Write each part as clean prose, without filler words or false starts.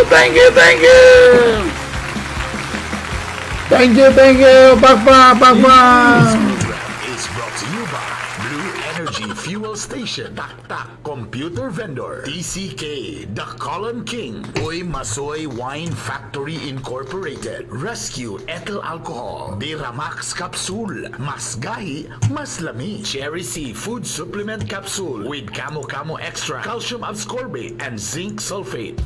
Thank you, thank you. Thank you, thank you. Pakpak, pakpak. Is brought to you by Blue Energy Fuel Station, Tak Tak Computer Vendor, TCK, The Column King, Uy Masoy Wine Factory Incorporated, Rescue Ethyl Alcohol, Diramax Capsule, Mas Gahi, Mas Lami, Cherry C Food Supplement Capsule with Camo Camo Extra, Calcium Ascorbate, and Zinc Sulfate.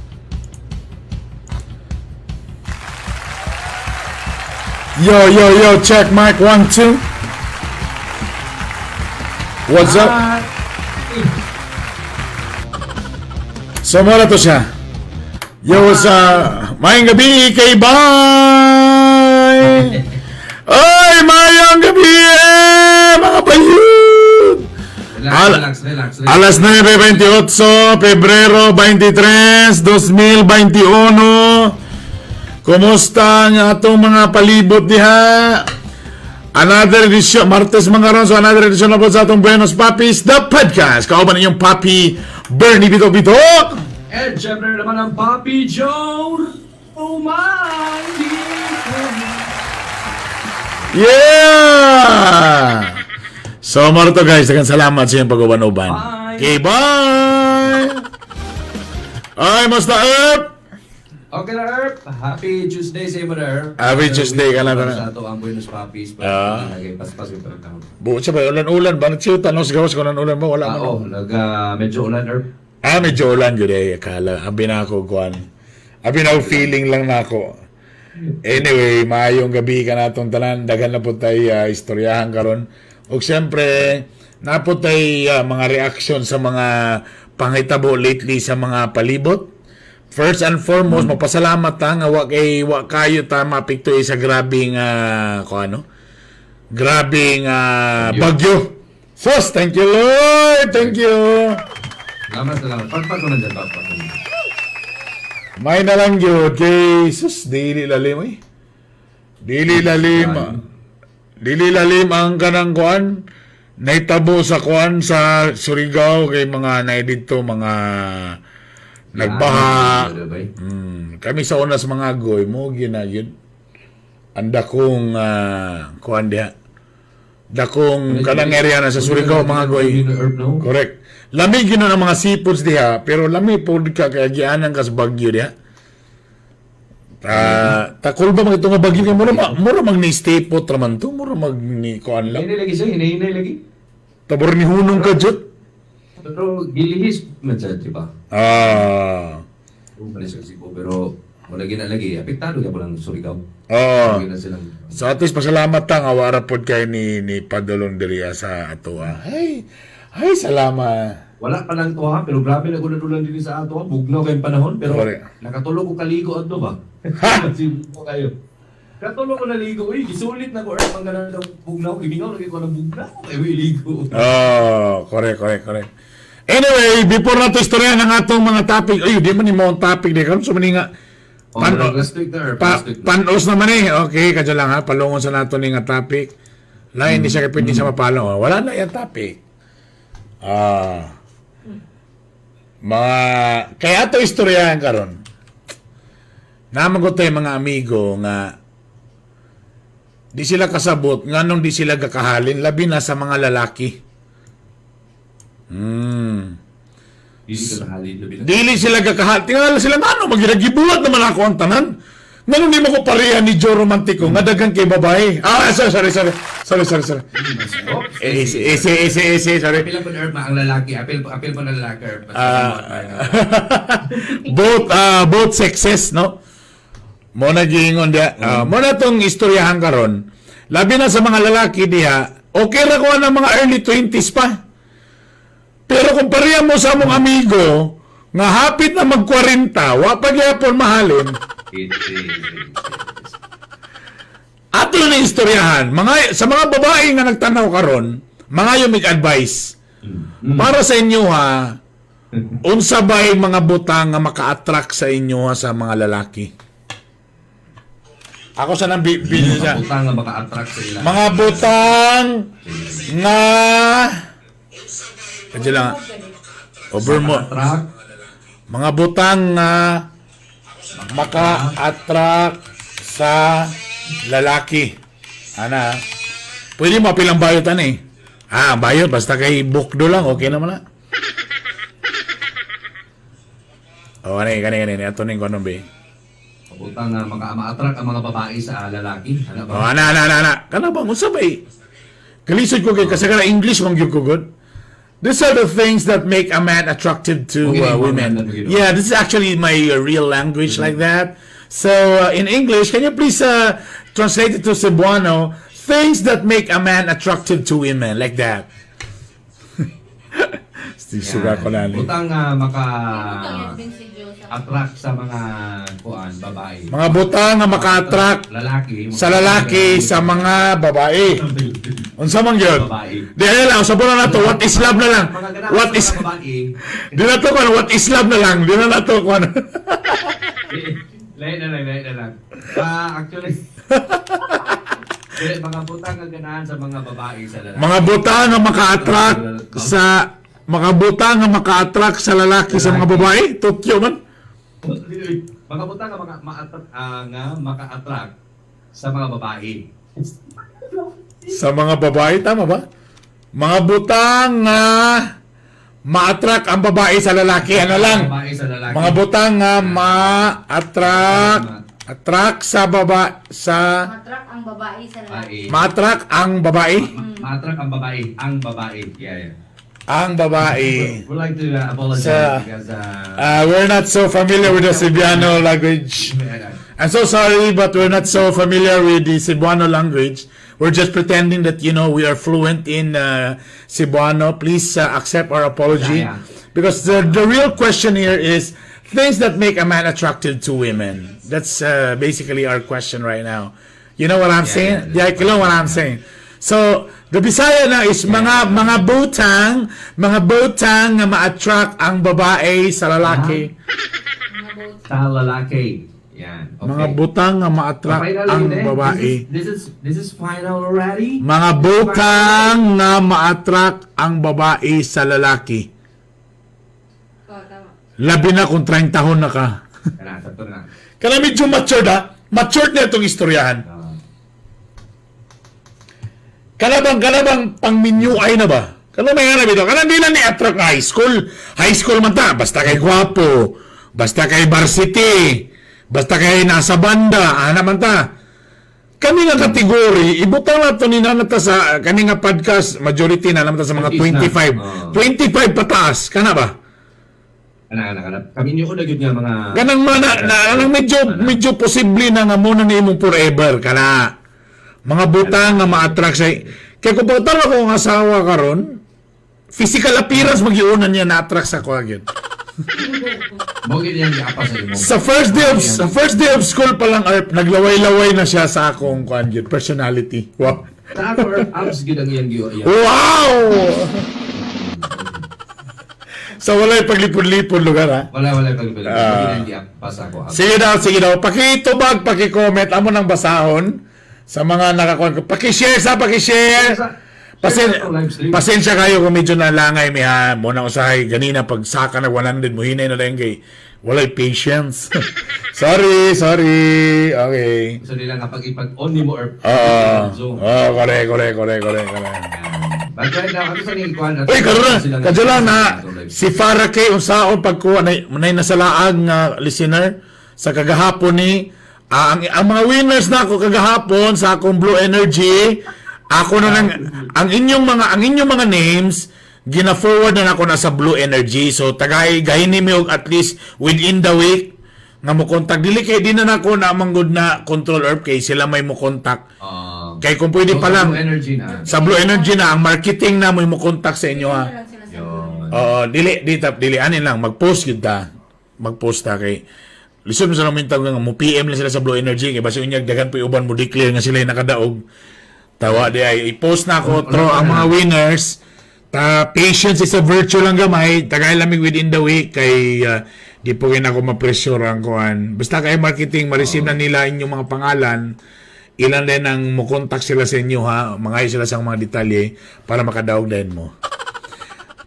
Yo, yo, yo, check mic one, two. What's up? So, mura to siya. Yo, what's up? Maayong gabi kay bye! Ay, maayong gabi eh, mga bayud! Relax, relax, relax, relax. Alas 9:28, Pebrero 23, 2021. Kumusta ang atong mga palibot diha? Another edition, Martes mga ron, so another edition na po sa atong Buenos Papis, the podcast. Kauban inyong Papi Bernie Bito Bito. And syempre naman ang Papi Joe Romantico. Yeah! So, moro to guys, daghang salamat sa inyong pag-uban-uban. Bye! Okay, bye! Ay, musta Erp? Okay na, Erp. Happy Tuesday sa imo na, Erp. Happy Tuesday ka na, Para na. sa ato ang Buenos Papis. Ah. Lagay paspas yung pagkakam. Buot siya ba? Ulan-ulan ba? Nagsiutan, no? Sigaw sa ulan-ulan ba? Wala man. Ah, oh, medyo ulan, Erp. Ah, medyo ulan yun eh. Akala, abi na ako, kuan. Abi na ako, feeling lang na ako. Anyway, maayong gabi ka na itong tanan. Daghan na po tayo istoryahan karon. O siyempre, na po tayo mga reaction sa mga panghitabo lately sa mga palibot. First and foremost, magpasalamat ta nga wa kay wa kayo ta mapikto sa grabing kuan ano? Grabing bagyo. Sus, thank you Lord. Thank you. Salamat, salamat. Pagpag ko nandyan, pagpag ko nandyan. May na lang yun kay sus, dili lalim eh. Dili lalim. Dili lalim ang kanang kuan. Naitabo sa kuan sa Surigao kay mga naay didto mga nagbaha. Kami sa unas mga agoy mo ginagid. Ang dakong kuan diha. Dakong kanang area na sa Surigao mga agoy. Correct. Lami gyud ang mga seafoods diha, pero lami pod ka kay gianan ka sa bagyo diha. Takol ba mag nga bagyo kay mura mura mag ni stay put ra man to, mura mag ni kuan lang. Hinay lagi siya, hinay lagi. Tabor ni hunong ka jud. Pero gilihis man siya, di ba? Ah. Umalis sa Cebu, pero wala gina lagi. Apektado ka lang Surigao. Oh. Wala silang So at least pasalamat ta nga wara pod kay ni padulong diri sa ato. Ah. Hey. Ay, salamat. Wala pa lang to ha, pero grabe na ulan-ulan din sa ato ha. Bugnaw kayong panahon, pero Correct. nakatulog ko kaligo adto ba? Ha? Ko kayo. Katulog ko naligo, uy, gisulit na ko, erp, ang ganun daw bugnaw, imingaw, lagi ko ng bugnaw, ay, uy, ligo. Oh, correct, correct, correct. Anyway, before na to istorya ng atong mga topic, ay, di man ni mo ang topic di karon so man nga Oh, last week na, erp, last week na. panos naman eh. Okay, kadyo lang ha, palungon sa nato ni nga topic. Lain di siya kay pwede siya mapalong. Oh, wala na yung topic. Ah. Mga kaya ato istoryahan karon. Naman ko tayo mga amigo nga di sila kasabot nganong di sila gakahalin labi na sa mga lalaki. Dili ka nahalin, labi na. Dili sila gakahalin. Tingala sila ngano magiragibuhat naman ako ang tanan. Ngano di mo ko pareha ni Joe Romantico nga daghan kay babae. Ah, sorry, sorry, sorry. Sorry, sorry, sorry. Oh, Eh, eh, eh, eh, eh, eh, sorry. Apil po na, erp, ang lalaki. Apil, apil po na lalaki, erp. Ah, both sexes, no? Mo na giingon diha. Ah, mo na tong istoryahan karon. Labi na sa mga lalaki diha, okay ra ko ng mga early 20s pa. Pero kung pareha mo sa among amigo nga hapit na mag-40, wa pa gyapon mahalin. Ato na istoryahan, mga sa mga babae nga nagtanaw karon, mga yung advice. Para sa inyo ha, unsa ba yung mga butang nga maka-attract sa inyo ha, sa mga lalaki? Ako sa nang bi, bi, Mga butang nga maka-attract sa ila. Mga butang nga. Kadyo lang. Over mo. Attract Mga butang nga Maka-attract sa lalaki. Ana. Pwede mo pilang bayot ani. Ah, bayot basta kay bukdo lang, okay naman na. Oh, ani kani kani ato ning kuno be. Butang nga maka ma-attract ang mga babae sa lalaki. Ano Oh, ba? ana ana ana ana. Kana bang unsa ba eh? Kalisod ko kay kasi kana English man gyud ko good. These are the things that make a man attractive to Okay, women. okay. Yeah, this is actually my real language like that. So in English, can you please translate it to Cebuano? Things that make a man attractive to women, like that. Suga ko na ni. Butang nga maka Butang yan din si Joe sa attract sa mga kuan babae. Mga butang nga maka-attract Lalaki. sa lalaki sa mga babae. Unsa man gyud? Babae. Di ay lang, sa na nato, what is love na lang. Mga ganahan What sa is mga babae. Di na to kuan, what is love na lang. Di na nato kuan. Lain na lang, lain na lang. Ah, actually, dili, mga butang nga ganahan sa mga babae sa lalaki. Mga butang nga maka-attract sa mga butang nga maka-attract sa lalaki sa mga babae, Tokyo man. Mga butang nga maka nga maka-attract sa mga babae. Sa mga babae, tama ba? Mga butang nga ma-attract ang babae sa lalaki, ano lang? Babae sa lalaki. Mga butang nga ma-attract attract sa baba sa Ma-attract ang babae sa lalaki. Babae. Ma-attract ang babae, Ma-attract ang babae. Ang babae. Yeah. Ang babae. We'd like to apologize because We're not so familiar with the Cebuano language. I'm so sorry, but we're not so familiar with the Cebuano language. We're just pretending that we are fluent in Cebuano. Please accept our apology, because the real question here is things that make a man attractive to women. That's basically our question right now. You know what I'm saying? Yeah. Yeah, you know what I'm saying. So, the Bisaya na is mga butang nga ma-attract ang babae sa lalaki. Mga both. Sa lalaki. Yan. Okay. Mga butang nga ma-attract Finally, ang eh, babae. This is final already? Mga butang nga ma-attract ang babae sa lalaki. Oh, tama. Labi na kung 30 taon na ka. Kana, sakto na. Kana medyo matured ha. Matured na itong istoryahan. Kana bang pang ay na ba? Kana may nga na bitaw. Kana di na ni attract nga high school. High school man ta. Basta kay gwapo. Basta kay varsity. Basta kay nasa banda. Ana man ta. Kami nga kategory, ibutang na to ni na ta sa kani nga podcast, majority na naman ta sa mga 20s na. 25. Oo. 25 pataas, kana ba? Kana, kana, kana. Kami niyo na gyud nga mga Kanang mana na, anang medyo medyo posible na nga muna ni imong forever kana. Mga butang nga ma-attract sa. Kay kung pagtalo ko ang asawa karon, physical appearance magyunan niya na-attract sa ko gyud. Mo gyud yang giapa sa imo. Sa first day of school pa lang Arp, naglaway-laway na siya sa akong kuan gyud, personality. Wow. Sa ako, Earth, abs gyud ang iyang giyo. Wow! Sa walay paglipod-lipod lugar ha. Wala, wala pag wala. Mo gyud ang giapa sa ako. Abs. Sige daw, sige daw. Pakitubag, paki-comment. Amo nang basahon sa mga nakakuan ko. Paki-share sa, paki-share. Share sa live stream. Pasensya kayo kung medyo nalangay mi ha. Muna usahay ganina pag saka na 100 mo hinay na lang kay walay patience. Sorry, sorry. Okay. Gusto nila nga pag ipag-on ni mo or Oo. Zoom. Oh, correct, correct, correct, correct, correct. But right now, ano sa ni kuan? Uy, karon na, kadyo lang na si Farah K unsaon pagkuha na nay nasalaag nga listener sa kagahapon ni ang mga winners na ako kagahapon sa akong Blue Energy, ako na nang ang inyong mga names gina-forward na nako na sa Blue Energy, so tagay gahini mi og at least within the week nga mo contact. Dili kay di na nako na manggod na control earth kay sila may mo contact kay kung pwede pa lang Blue Energy na. Sa Blue Energy na ang marketing na mo contact sa inyo ha. Ano lang sila sa Yun. Oo, dili di tap dili ani lang mag-post gyud ta. Mag-post ta kay lisod mo sa namin tawag nga mo PM lang sila sa Blue Energy kay basi unyag daghan pa uban mo declare nga sila yung nakadaog. Tawa di ay i-post na ako through ang mga winners. Ta patience is a virtue lang gamay. Tagay lamig within the week kay di po rin ako ma-pressure ang kuan. Basta kay marketing ma-receive na nila inyong mga pangalan. Ilan din ang mo contact sila sa inyo ha. Mangayo sila sa mga detalye para makadaog din mo.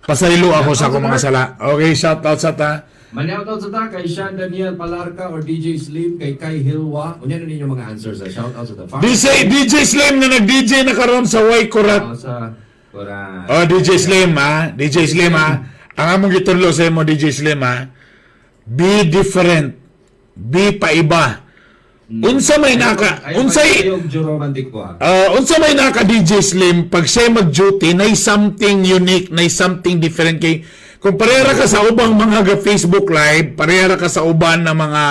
Pasaylo ako sa akong mga sala. Okay, shout out sa ta. Manout out sa ta kay Sean Daniel Palarca or DJ Slim, kay Kai Hilwa. Unya na ninyo mga answers. Shout out sa ta. DJ, DJ Slim na nag-DJ na karon sa Way Kurat. Oh, sa Kurat. Oh, DJ Slim ha. DJ Slim ha. Ang among gitudlo sa imo, DJ Slim ha. Be different. Be paiba. Unsa may naka Ayaw unsay pa yung romantic ko ha. Unsa may naka, DJ Slim, pag siya mag-duty nay something unique, nay something different, kay kung parehara ka sa ubang mga ga Facebook Live, parehara ka sa uban na mga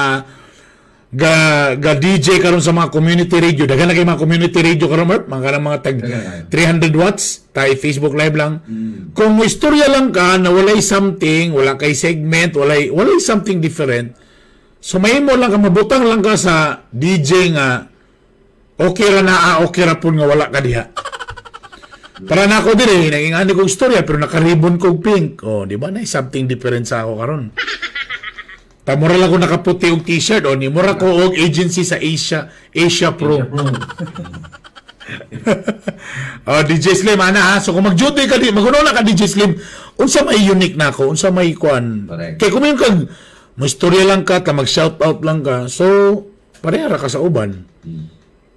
ga DJ karon sa mga community radio, daghan na kay mga community radio karon, Mark, mga kanang mga tag Daghan. 300 watts tay Facebook Live lang. Kung mo istorya lang ka na walay something, wala kay segment, walay something different, so mahimo lang ka mabutang lang ka sa DJ nga okay ra na, okay ra pud nga wala ka diha. Para na ako dire, naging kong istorya pero nakaribon kog pink. Oh, di ba na something different sa ako karon? Tamura lang ko nakaputi og t-shirt o ni mura ko og agency sa Asia Asia Pro. Asia Pro. Oh, DJ Slim ana ha. So kung mag-duty ka di, maguno na ka, DJ Slim. Unsa may unique na ako? Unsa may kuan? Correct. Kay kung kag mo istorya lang ka, ta mag-shout out lang ka. So pareha ra ka sa uban.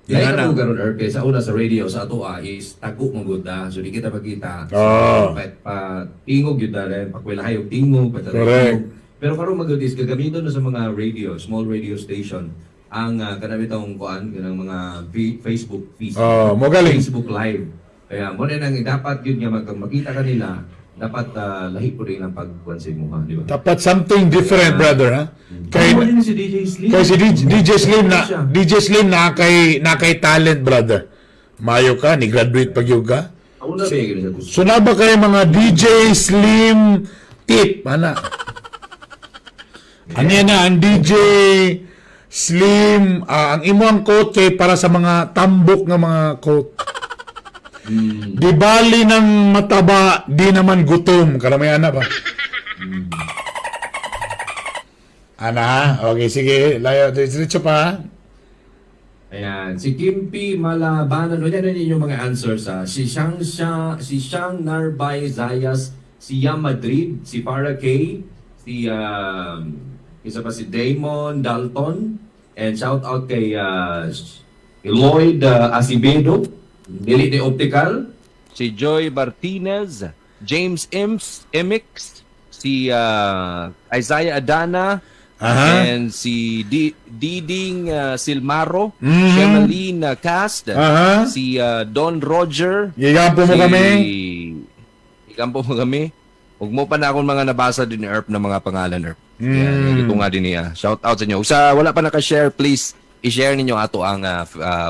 Lahi Yan ka na. po karon, Erp, kay sa una sa radio sa ato is tago mo gud da. So di kita makita. So, Oo. pa tingog yun da rin, pakwelahay og tingog, pa Correct. Pero karon magud is gagamiton na sa mga radio, small radio station ang kanang bitong kuan kanang mga Facebook feed. Oh, mo galing. Facebook Live. Kaya mo na nang dapat yun nga makita kanila, dapat lahi po rin ang pagkuan sa imuha, di ba? Dapat something different, brother, ha? Kay Ano din si DJ Slim? kay si DJ, DJ Slim na Siya. DJ Slim na kay talent, brother. Mayo ka ni graduate pag yun ka. Ako na ba siya gusto. So na ba kay mga DJ Slim tip ana? Ano yan na ang DJ Slim, ang imong coat kay para sa mga tambok nga mga coat. Di bali ng mataba, di naman gutom. Karamihan na ba? Ana, ha? Okay, sige. Layo, diretso pa, ha? Ayan, si Kim P. Malabanan. O yan yun yung mga answers ha. Si Shang Sha, si Shang Narbay Zayas, si Yam Madrid, si Farah K, si isa pa si Damon Dalton, and shout out kay Lloyd Acevedo, Dili de Optical, Si Joy Martinez, James Ims, Imix, si Isaiah Adana, and si Diding Silmaro, Shemeline Cast, si Don Roger, Gigampo mo kami. Gigampo mo kami. Huwag mo pa na akong mga nabasa din ni Erp na mga pangalan, Erp. Yeah, ito nga din niya. Shout out sa inyo. Sa wala pa naka-share, please i-share ninyo ato ang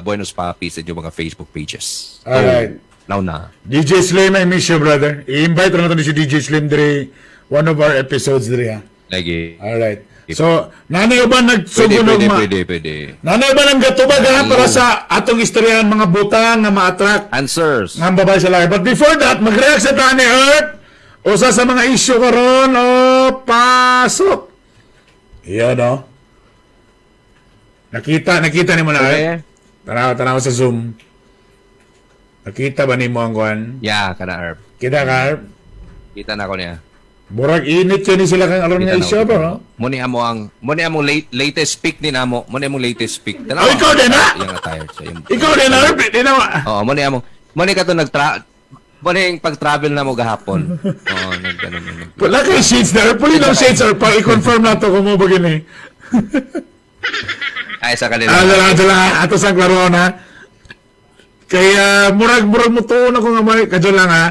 Buenos Papi sa inyong mga Facebook pages. Alright. Now na. DJ Slim, I miss you, brother. I-invite na natin si DJ Slim dre one of our episodes dre, ha. Lagi. Alright. So, nanay ba Pwede, nagsugunog pwede, ma? pwede, pwede. Nanay ba nang gatubag ha para sa atong istoryahan mga butang nga ma-attract Answers. ng babae sa lalaki? But before that, mag-react sa tani Earth. Usa sa mga issue karon o pasok. Iyan, no? Nakita ni mo na, Okay. eh? Tanaw, tanaw sa Zoom. Nakita ba nimo ang kuan? Yeah, kana Erp. Kita ka, Earth? Kita na ko niya. Murag init yun ni sila kang aron nga Kita na issue ko. ba, no? Mo ni amo ang mo ni among latest pic ni namo. Mo ni among latest pic. Tanaw. Oh, ikaw din, ha? Iyang attire sa iyang. Ikaw din, Earth? Di na. Oo, mo ni kato nagtra mo ni yung pag-travel na mo gahapon. Oo, nag ano nag. Wala kay shades na, Earth. Puli ng shades, Earth. Para i-confirm na to kung mo ba gini. Ay sa kanila. Ah, dala, dala. Ato sa klaro na. Kaya murag mo tuon ako nga may kadyo lang ha.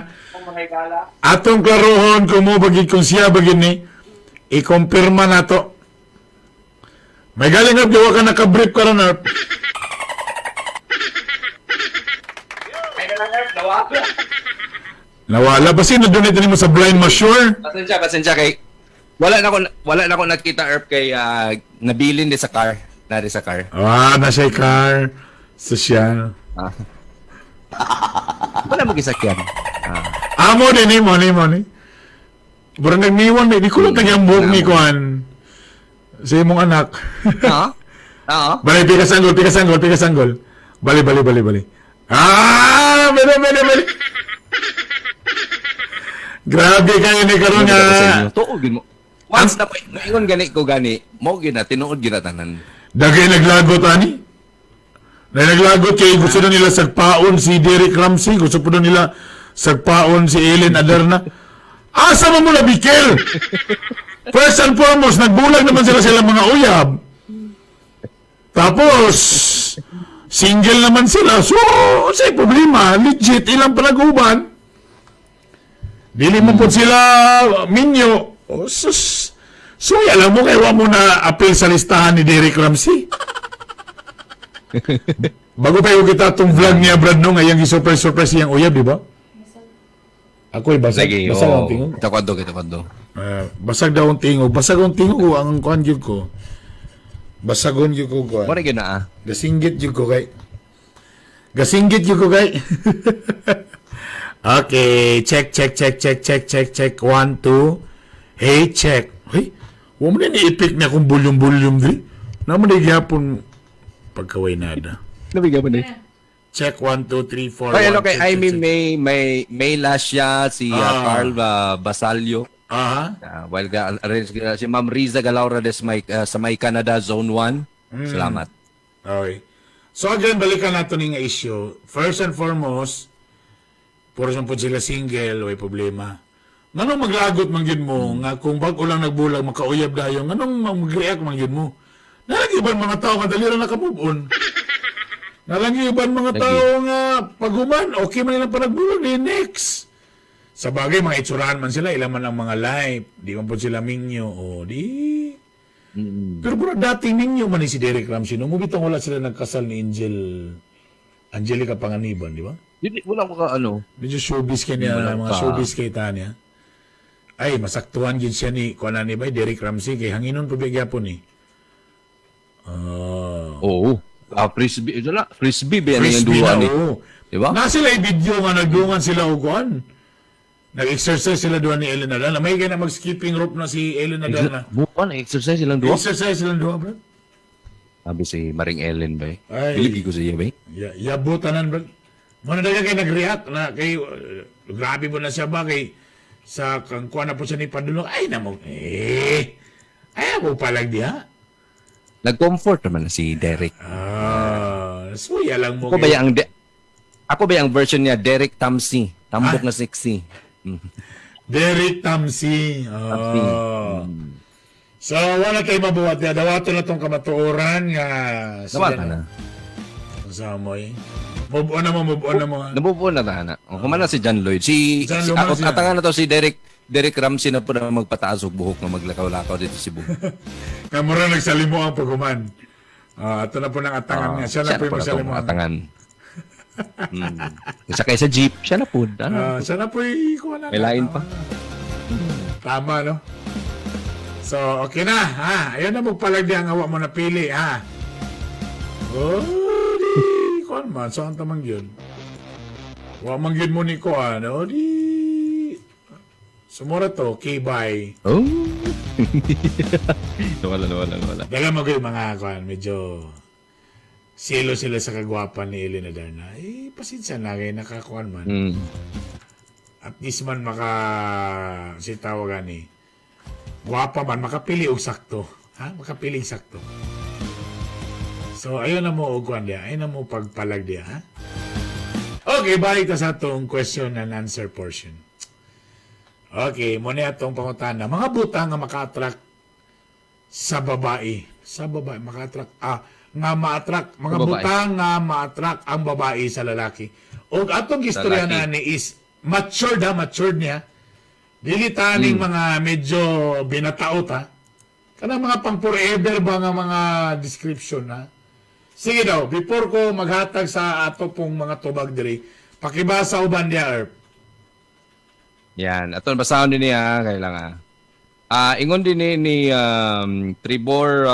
Atong klarohon kung mo bagid kung siya bagid ni i-confirma na to. May galing up gawa ka naka-brief ka ron, Earth. Ay na lang, Erp, nawala. Nawala ba sino donate nimo sa blind mo sure? Pasensya, pasensya kay wala na ko nakita, Erp, kay nabilin di sa car. Na di sa car. Ah, nasa car. Social. Ah. Wala mo gisakyan. Ah. Amo din ni mo ni mo ni. Burang nagniwan ni, di ko lang tagyang buhok ni Kuan. Sa imong anak. Ha? Oo. Bali, pika sanggol, pika sanggol, pika sanggol. Bali, bali, bali, bali. Ah, bali, bali, bali. Grabe kayo ni karon nga. Tuo gid mo. Once na ingon gani ko gani, mo gyud na tinuod gyud na tanan. Dagay naglagot ani. Na naglagot kay gusto na nila sagpaon si Derek Ramsey, gusto po na nila sagpaon si Ellen Adarna. Asa man mo na bikil? First and foremost, nagbulag naman sila silang mga uyab. Tapos, single naman sila. So, say problema, legit, ilang palaguban. Dili mo po sila minyo. Oh, sus. So, alam mo, kaya wa mo na appeal sa listahan ni Derek Ramsey. Bago pa yung kita itong vlog niya, Brad, no, ngayong i-surprise-surprise siyang uyab, di ba? Ako'y basag. Lagi, Basag ang oh. tingog. Kita kwadto, kita kwadto. Ah, basag daw ang tingog. Basag ang tingog ko, ang kuan gyud ko. Basagon gyud ko kuan. Mo gyud na ah. Gasinggit gyud ko kay. Gasinggit gyud ko kay. Okay, check check check check check check check. One, two. Hey, check. Hey, wa mo na ni-ipik niya kung volume-volume diri. Naman na gyapon pagkaway nada. Nabigyan mo ni. Check 1 2 3 4. Ay, 1, ano kay 2, Amy 3, May May May Lasya, si Ah. Carl Basalio. Aha. While ga, si Ma'am Riza Galaura des may, sa may Canada Zone 1. Salamat. Okay. So again, balikan nato ning issue. First and foremost, puro po sila single, way problema. Nganong maglagot man gyud mo nga kung bag-o lang nagbulag makauyab dayon, nganong mag-react man gyud mo? Nalagi uban mga tao nga dali ra naka-move on. Nalagi uban mga Lagi. tao nga paghuman, okay man ilang panagbulag ni next. Sa bagay, mga itsurahan man sila, ilan man ang mga life, di man po sila minyo, o di. Pero bro, dati ninyo man ni si Derek Ramsey, nung bitong wala sila nagkasal ni Angel, Angelica Panganiban, di ba? Dili wala ko ka ano. Medyo showbiz kay niya, Wala mga pa. showbiz kay Tanya. Ay, masaktuhan gid siya ni, kuha na ni ba, Derek Ramsey, kay hanginon pa gyapon ni. Oh. Oo. Ah, frisbee, ito na. Frisbee ba yan ang Frisbee duwa na, ni? oo. Di ba? Na sila video nga nagdungan sila og kuan. Nag-exercise sila doon ni Ellen Adarna. May kaya na mag-skipping rope na si Ellen Adarna. Bukan, exercise silang duwa. Exercise silang duwa, bro. Sabi si Maring Ellen ba eh. Ay. Bilib ko sa iya ba eh. Ya, yabo tanan bro. Muna daga kay nag-react na kay grabe mo na siya ba kay sa kang kuha na po siya ni Padulong. Ay namo. Eh. Ay ako palag diha. Nag-comfort naman na si Derek. Ah, suya lang mo. Ako ba yung ako ba yung version niya Derek Tamsi? Tambok na sexy. Derek Tamsi. Tamsi. Oh. So, wala tayo mabuhat diha. Dawato na tong kamatuoran nga sila Nawata na. Sa mo eh. Move on na mo, move on na mo. Nabubuo na ta na. O, kumana si John Lloyd. Si, John si Lloyd ako, siya. atangan na to si Derek Derek Ramsey na po na magpataas og buhok nga maglakaw-lakaw dito sa Cebu. Kamura nagsalimo ang paghuman. Ah, ito na po ng atangan niya. Siya na po yung na tong magsalimo. atangan. Sakay sa jeep, siya na po. Ano? Ah, siya na po yung kuha na. May lain pa. Tama, no? So, okay na, ha? Ayun na magpalag di ang awa mo napili, ha? Oh, di, kuan man. Saan tamang yun? Wa man yun mo ni kuan. Oh, di. Sumura to, okay, bye. Oh. Nawala, nawala, nawala. Dala mo kayo mga kuan, medyo silo sila sa kagwapan ni Elena Darna. Eh, pasensya na kay nakakuan man. At least man maka si tawagan ni gwapa man makapili og sakto. Ha? Makapili og sakto. So ayun na mo og kuan diya. Ayun na mo pagpalag diya, ha? Okay, balik ta sa atong question and answer portion. Okay, mo na atong pangutana. Mga butang nga maka-attract sa babae. Sa babae, maka-attract. Ah, nga ma-attract. Mga Sa babae. butang nga ma-attract ang babae sa lalaki. Og atong istorya Lalaki. na ni is matured ha, matured niya. Dili taning mga medyo binataot ha. Kanang mga pang forever ba nga mga description ha. Sige daw, before ko maghatag sa ato pong mga tubag diri, pakibasa uban diya, Erp. Yan. Ato basahon din niya kailangan. Ah, ingon din ni Tribor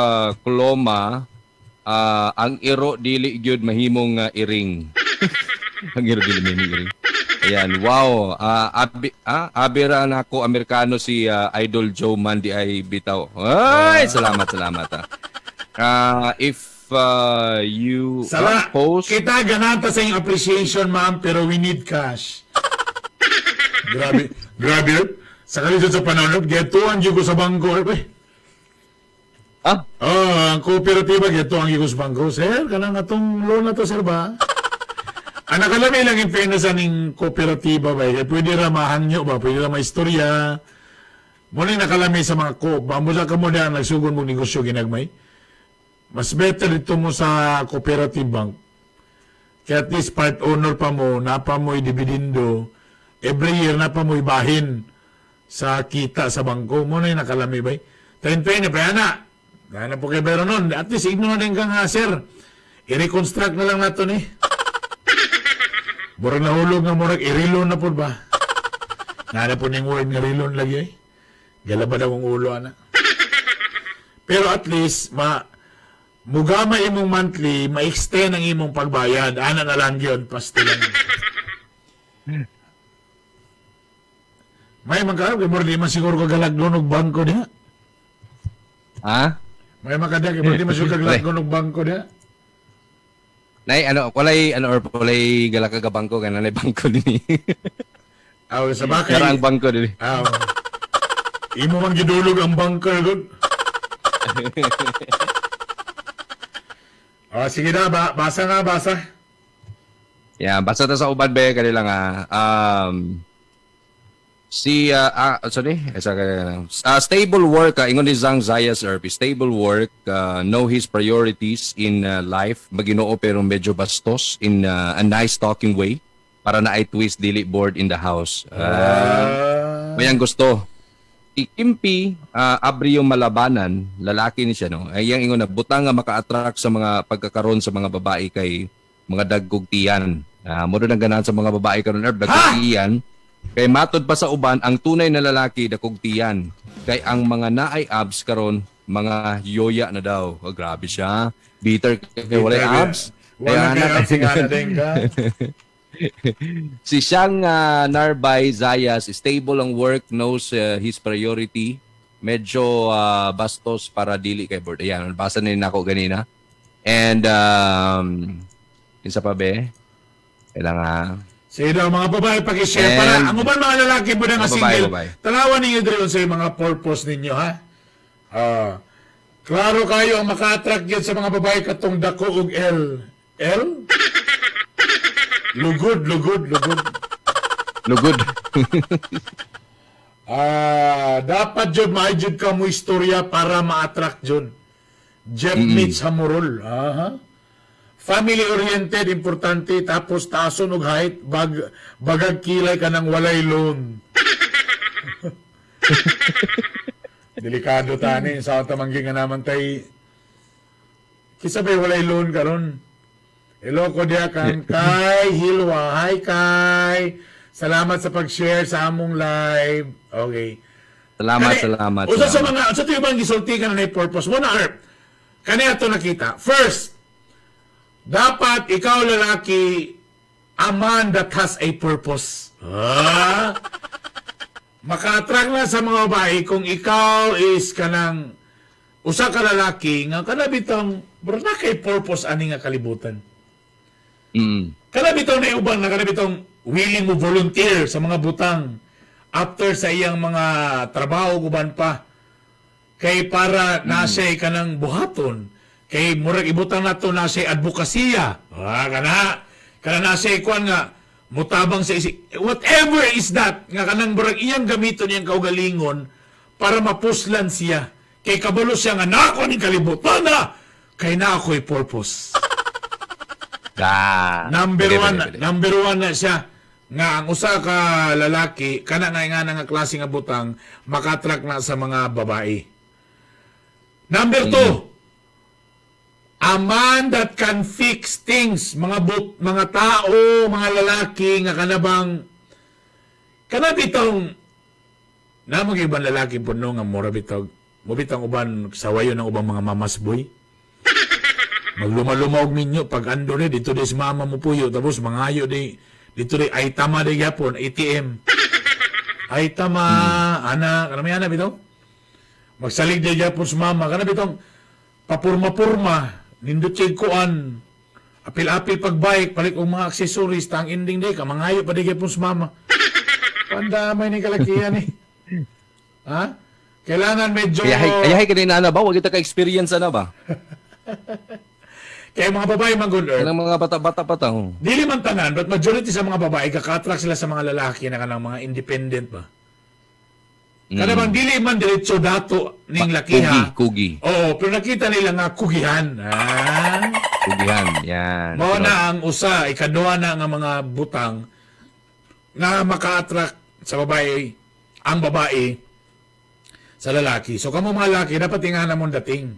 Coloma, ang iro dili gyud mahimong iring. Ang iro dili mahimong iring. Ayan, wow. Abira na ako Amerikano si Idol Joe Mandy ay bitaw. Ay, salamat, salamat. If you Sala, post kita ganata sa inyong appreciation, ma'am, pero we need cash. Grabe, grabe. Erp. Sa kalisod sa panahon, gituan jud ko sa bangko, eh. Bay. Ah, Oh, ang kooperatiba gituan jud ko sa bangko. Sir, kanang atong loan na to, sir ba? Ang nakalami lang in fairness aning kooperatiba ba, kay pwede ra mahangyo ba, pwede ra maistorya. Muna yung nakalami sa mga co-op ba, mula ka mo na nagsugon mong negosyo ginagmay. Mas better ito mo sa cooperative bank. Kaya at least part owner pa mo, napa mo'y dividendo, every year napa mo'y bahin sa kita sa bangko. Muna yung nakalami ba? 10-20, pa na. Kaya na po kay Bero nun. At least igno na din ka nga, sir. I-reconstruct na lang nato ni. Murag nahulog nga murag i-reloan na po ba? Nga na po ning word nga reloan lagi eh. Galabad akong ulo ana. Pero at least ma mugama imong monthly, ma-extend ang imong pagbayad. Ana na lang yun, paste lang. May magkaroon, kay murag di man siguro kagalagdon og bangko diha. Ha? May makadya, kay murag di man siguro kagalagdon og bangko diha. Nay, ano, walay, ano, or walay galaka ka bangko, kaya nanay bangko din eh. Aw, sa bakay. Kara ang bangko din eh. Aw. Imo man gidulog ang bunker gud. Ah, sige na, ba basa nga, basa. Yeah, basta ta sa uban be kanila nga si sorry, esa stable work, ingon ni Zhang Zayas RP, stable work, know his priorities in life, maginoo pero medyo bastos in a nice talking way para na ay twist dili bored in the house. May ang gusto. Si Kimpi, Abrio Malabanan, lalaki ni siya, no? Ay, yang ingon na butang nga maka-attract sa mga pagkakaroon sa mga babae kay mga dagkog tiyan. Mo nang ganahan sa mga babae karon herb dagkog tiyan. Kay matod pa sa uban ang tunay na lalaki dakog tiyan. Kay ang mga naay abs karon mga yoya na daw. Oh, grabe siya. Bitter kay walay abs. Wala kay abs nga na din ka. Si Siyang Narbay Zayas, stable ang work, knows his priority. Medyo bastos para dili kay board. Ayan, basa na ako ganina. And, kinsa pa be? Kailangan. Sige daw, mga babae, pag-share para. Ang uban mga lalaki mo na nga single, tanawan ninyo diri sa mga purpose ninyo, ha? Klaro kayo ang maka-attract yun sa mga babae katong dako og L. L? Lugod, lugod, lugod. Lugod. Dapat jud maayod ka mo istorya para ma-attract jud. Jeff meets Hamurol. Aha. Family oriented, importante, tapos taason og height, bagag kilay ka ng walay loan. Delikado tani sa tamanggi nga naman tay. Kisa bay walay loan karon. Hello ko diya kang Kai Hilwa. Hi Kai. Salamat sa pag-share sa among live. Okay. Salamat, kani, salamat. Usa sa mga usa to ibang gisulti ka na purpose mo na herb. Kani ato nakita. First, dapat ikaw lalaki, a man that has a purpose. Ah? Maka-attract na sa mga babae kung ikaw is kanang usa ka lalaki nga kana bitong bro na kay purpose ani nga kalibutan. Kana bitong naubang na kana bitong willing mo volunteer sa mga butang after sa iyang mga trabaho guban pa kay para nasa kanang buhaton kay murag ibutang nato nasa advokasya, kana kana nasa kuan nga mutabang sa isi, whatever is that nga kanang murag iyang gamiton iyang kaugalingon para mapuslan siya kay kabalo siya nga nako ning kalibutan na kay na ako'y purpose. Number Pwede, one, pwede, pwede. Number one na siya nga ang usa ka lalaki kana nga nga nga klase nga butang maka-attract na sa mga babae. Number two, a man that can fix things, mga mga tao, mga lalaki nga kanabang kana bitong na mga ibang lalaki puno nga mura bitog mo bitang uban sawayon ng ubang mga mamas boy. Magluma-luma og minyo pag ando ni dito di si mama mo puyo tapos mangayo di dito di ay tama di gyapon ATM. Ay tama ana kanami ana bitaw. Magsalig di gyapon si mama kana bitong papurma-purma nindot siya kuan. Apil-apil pag bike palit og mga accessories tang ending di ka mangayo pa di gyapon si mama. Pandamay ni kalakihan eh. Ha? Kailangan medyo Ayahay ka din na ba? Wag kita ka-experience ana ba? Kaya mga babae man good Earth, Kanang mga bata-bata pa ta. Oh. dili man tanan, but majority sa mga babae kaka-attract sila sa mga lalaki na kanang mga independent ba. Kana bang dili man diretso dato ning lakiha. Kugi, kugi. Oo, pero nakita nila nga kugihan. Ah. Kugihan. Yan. Mao na ang usa, ikaduha na nga mga butang na maka-attract sa babae, ang babae sa lalaki. So kamo mga lalaki, dapat ingana mong dating.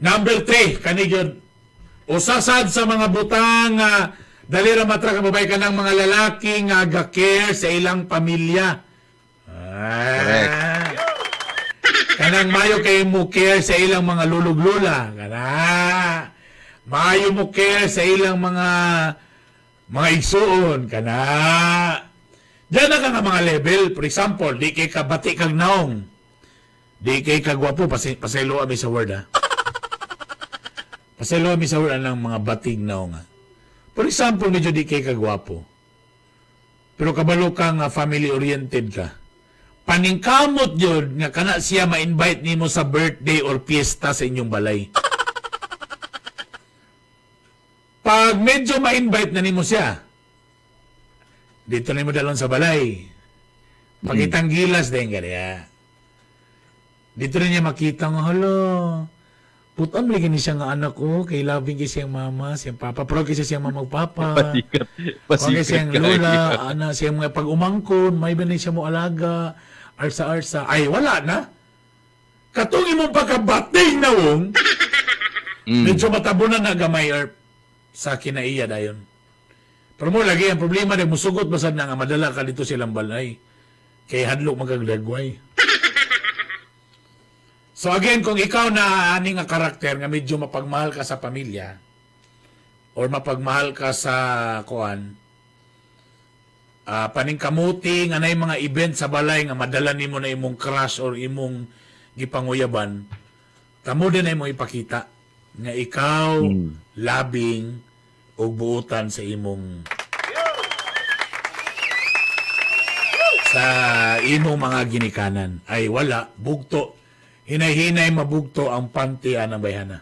Number 3, kani gyud. Usa sad sa mga butang nga dali ra ma-attract ang babae kanang mga lalaki nga ga-care sa ilang pamilya. Ah. Correct. Kanang mayo kay mo care sa ilang mga lulog-lula. Kana. Mayo mo care sa ilang mga igsuon. Kana. Diyan na ka nga mga level. For example, di kay kabati kag naong. Di kay kagwapo. Pasaylo ami sa word, ha. Pasaylo ami sa word anang mga batig naong, ha. For example, medyo di kay kagwapo. Pero kabalo ka nga family-oriented ka. Paningkamot yun nga kana siya ma-invite nimo sa birthday or fiesta sa inyong balay. Pag medyo ma-invite na nimo siya, dito nimo dalon sa balay. Pagitang gilas din kaya. Dito na niya makita nga, hala, putan lagi ni siya nga anak ko, kay loving kay siyang mama, siyang papa, pero kay siya siyang mama ug papa. Pasikat. Pasikat siyang kayo. lola, ana siyang mga pag-umangkon, may ba na siya mo alaga, arsa-arsa. Ay, wala na. Katong imong pagkabating nawong, medyo matabunan na gamay or sa kinaiya dayon. Pero mo lagi ang problema na musugot basad na nga madala ka dito silang balay. Kay hadlok magagdagway. So again, kung ikaw na ani nga karakter nga medyo mapagmahal ka sa pamilya or mapagmahal ka sa kuan, paningkamuti nga nay mga event sa balay nga madala nimo na imong crush or imong gipanguyaban, tamo din ay mo ipakita nga ikaw labing og buutan sa imong mga ginikanan. Ay wala, bugto. Hinay-hinay mabugto ang panty anang bayhana.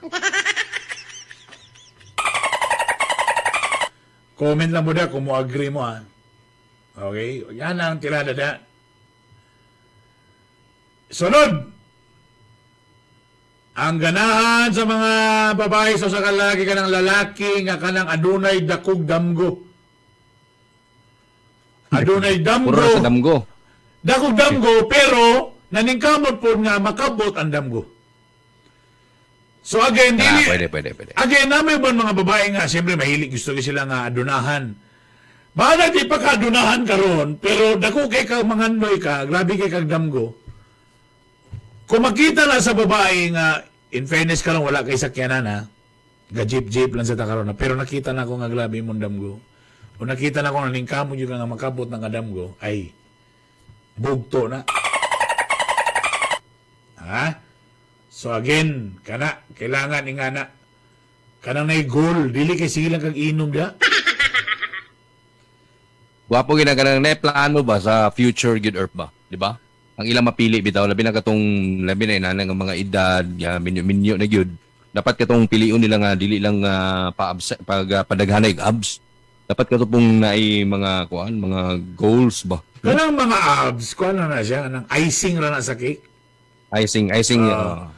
Comment lang mo da kung mo agree mo ha. Okay? Yan ang tirada da. Sunod! Ang ganahan sa mga babae sa kalaki kanang lalaki nga kanang adunay dakog damgo. Adunay damgo. Puro sa damgo. Dakog damgo pero naningkamot po nga makabot ang damgo. So again, Ah, dili pwede, pwede, pwede. Again, namin ba mga babae nga, siyempre mahilig gusto sila nga adunahan. Baka di pa ka adunahan karon, pero dako kay ka mangandoy ka, grabe kay kag damgo. Kung makita na sa babae nga, in fairness karon wala kay sakyanan ha, ga-jeep-jeep lang sa ta karon na, pero nakita na ko nga grabe imong damgo. O nakita na ko nga ningkamot yun nga makabot ng damgo, ay, bugto na. Ha? So again, kana, kailangan ingana. Kanang nay goal, dili kay sige lang kag inom da. Gwapo gina kanang na plano ba sa future good earth ba, di ba? Ang ilang mapili bitaw labi na katong labi na inana nga mga edad, ya minyo minyo na gyud. Dapat katong pilion nila nga dili lang pa pag padaghanay abs. Dapat kato pong naay mga kuan, mga goals ba. Kanang mga abs, kuan na na siya, kanang icing ra na sa cake. Icing, icing.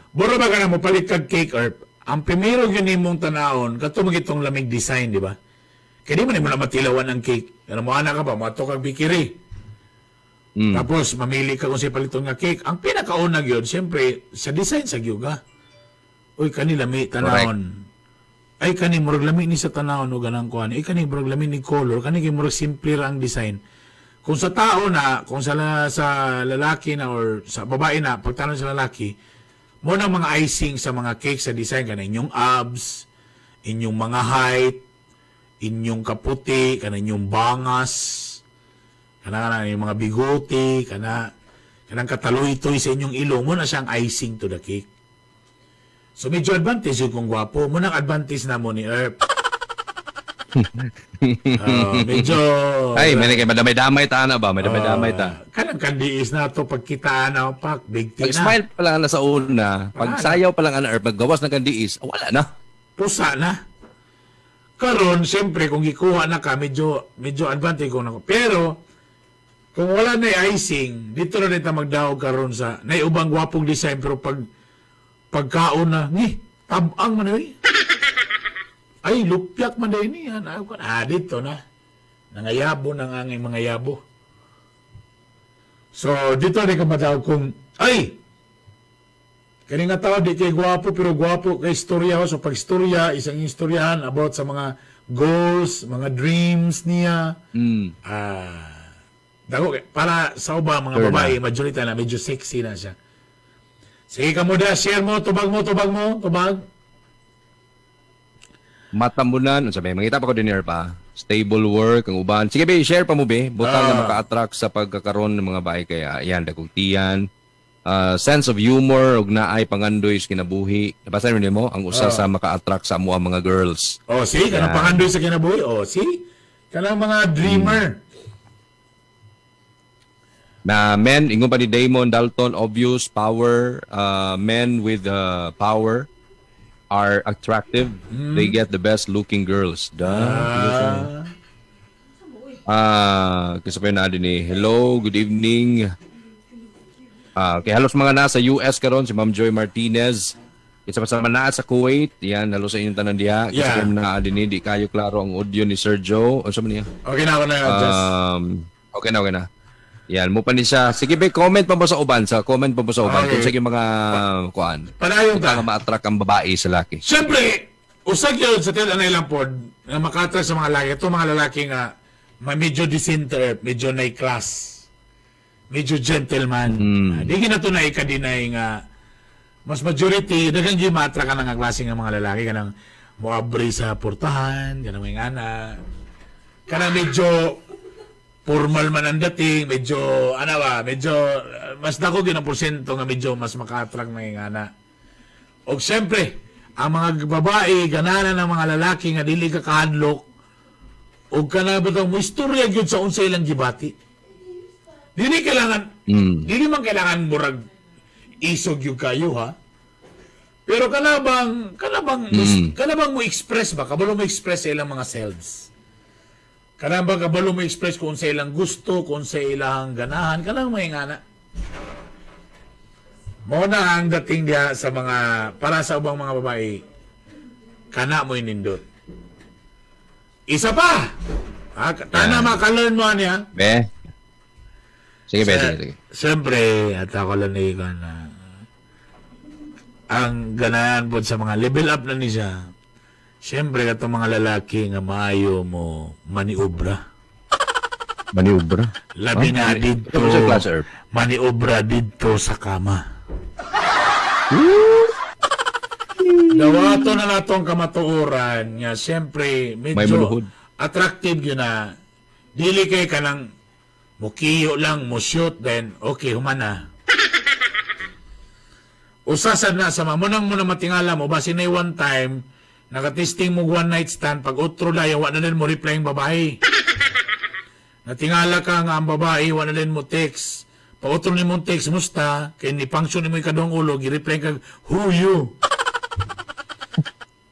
Buro ba ka na mo palit kag cake or ang primero gyud nimong tanawon kato magitong lamig design, di ba? Kaya di man nimo na matilawan ang cake. Ano mo ana ka ba moadto kag bakery. Tapos mamili ka kung sa paliton nga cake. Ang pinakauna gyud siyempre sa design sa gyud ka. Uy kani lami tanawon. Ay kani murag lami ni sa tanawon o ganang kuan. Ay kani murag lami ni color, kani kay murag simple ra ang design. Kung sa tao na, kung sa lalaki na or sa babae na, pagtanong sa lalaki, mo na mga icing sa mga cake sa design kana inyong abs, inyong mga height, inyong kaputi, kana inyong bangas, kana kana inyong mga bigote, kana kanang kataloy-toy sa inyong ilong, mo na siyang icing to the cake. So medyo advantage yun kung gwapo. Mo nang advantage na mo ni Erp. Oh, medyo Ay, may kay madamay-damay ta na ba? May damay-damay ta. Kanang kandiis na to pagkitaan na pak big Pag na. smile pa lang na sa una, pag sayaw pa lang ana or paggawas ng kandiis, wala na. Pusa na. Karon, siyempre, kung gikuha na ka, medyo, medyo advantage ko na ko. Pero, kung wala na icing, dito na rin ta magdaog karon sa, na ubang gwapong design, pero pag, pagkaon na, ni, tabang man eh. Ay, lupyak man din niyan. Ah, dito na. Nangayabo na ang anging mga yabo. So, dito rin ka madaog kung, ay, kani nga tao di kay gwapo pero gwapo kay istorya ho. So pag istorya, isang istoryahan about sa mga goals, mga dreams niya. Ah, dako para sa uba mga Sure babae, majority na medyo sexy na siya. Sige ka mo da, share mo, tubag mo, tubag mo, tubag. Matambunan, unsa may mangita pa ko dinner pa. Stable work ang uban. Sige be, share pa mo be. Butang na maka-attract sa pagkakaroon ng mga babae kaya ayan dagkong tiyan. Sense of humor ug naay pangandoy sa kinabuhi. Nabasa rin mo ang usa sa maka-attract sa amo ang mga girls. Oh, see, kanang pangandoy sa kinabuhi. Oh, see? Kanang mga dreamer. Na men, ingon pa ni Damon Dalton, obvious power, men with power are attractive. They get the best looking girls. Da. Kasi pa yun na din eh. Hello, good evening. Okay, halos mga nasa US karon si Ma'am Joy Martinez. Isa pa sa mga naa sa Kuwait. Yan, halos sa inyong tanan diha. Kasi pa naa din eh, di kayo klaro ang audio ni Sir Joe. Unsa man niya? Okay na ako na adjust. Okay na, okay na. Yan, mo pa ni siya. Sige, be, comment pa mo sa uban. Sa comment pa mo sa uban. Okay. Kung sige mga kuan. Padayon ta. Kung ma-attract ang babae sa laki. Siyempre, usag yun sa tiyan anay lang pod, na maka-attract sa mga lalaki. Ito mga lalaki nga, medyo decent, medyo na class. Medyo gentleman. Di gina to na ikadinay nga, mas majority, daghang gyud ma-attract ka na nga klase nga mga lalaki, kanang moabri sa portahan, kanang may ana. Kanang medyo formal man ang dating, medyo, ano ba, medyo, mas dako gyud ang porsyento nga medyo mas maka-attract na yung ana. Og siyempre, ang mga babae, gananan ng mga lalaki nga dili ka kahadlok, og kana ba mo istorya gyud sa unsa ilang gibati. Dili kailangan, dili man kailangan murag isog gyud kayo ha. Pero kana bang mo express ba? Kabalo mo express sa ilang mga selves. Kana bang kabalo mo express kung sa ilang gusto, kung sa ilang ganahan, kanang may ngana. Mo na ang dating diha sa mga para sa ubang mga babae. Kana mo nindot. Isa pa. Ha, tana maka-learn mo niya. Be. Sige, be, sige, sige. Siyempre, at ako lang na na ang ganahan po sa mga level up na ni siya. Siyempre, katong mga lalaki nga maayo mo maniobra. Maniobra? Labi na didto. Ito sa class, Herb. Maniobra didto sa kama. Dawato na natong kamatuoran nga siyempre May medyo maluhod. attractive yun na dili kay kanang mukiyo lang mo shoot then okay humana. Usasad na sa mga munang mo na matingala mo basin na one time nakatesting mo one night stand pag otro na wa na din mo reply ang babae. Natingala ka nga ang babae wa na din mo text. Pag otro ni mo text musta kay ni function nimo ikaduhang ulo gi-reply kag who you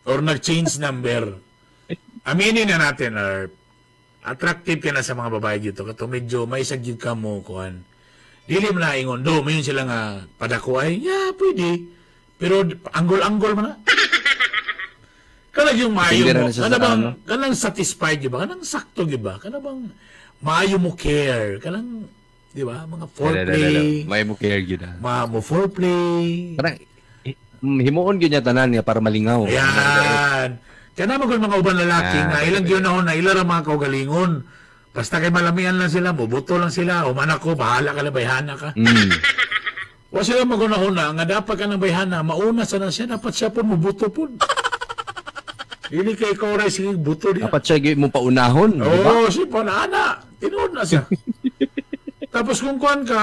or nag-change number. Aminin na natin, Erp. Attractive ka na sa mga babae dito. Kato medyo may isag gyud ka mo, kuan. Dili mo na ingon. Do, mayon sila nga padako ay, yeah, pwede. Pero anggol-anggol man na. Kanang yung maayo Hindi mo, na siya sa kana bang, ano? kanang satisfied, di ba? Kanang sakto, di ba? Kanang bang maayo mo care? Kanang, di ba? Mga foreplay. May mo care gyud ah. Ma mo foreplay. Parang himuon gyud niya tanan niya para malingaw. Ayan. Kaya naman kung mga uban lalaki nga ilang gyud na ila ra mga kaugalingon. Basta kay malamian lang sila, mubuto lang sila, human ako, bahala ka na, bayhana ka. Wa sila magunahuna nga dapat ka ng bayhana, mauna sa na siya, dapat siya po mubuto po. Dili kay ikaw ray sige buto diya. Dapat siya gyud mo paunahon, di ba? Oo, si panana. Tinuod na siya. Tapos kung kuan ka,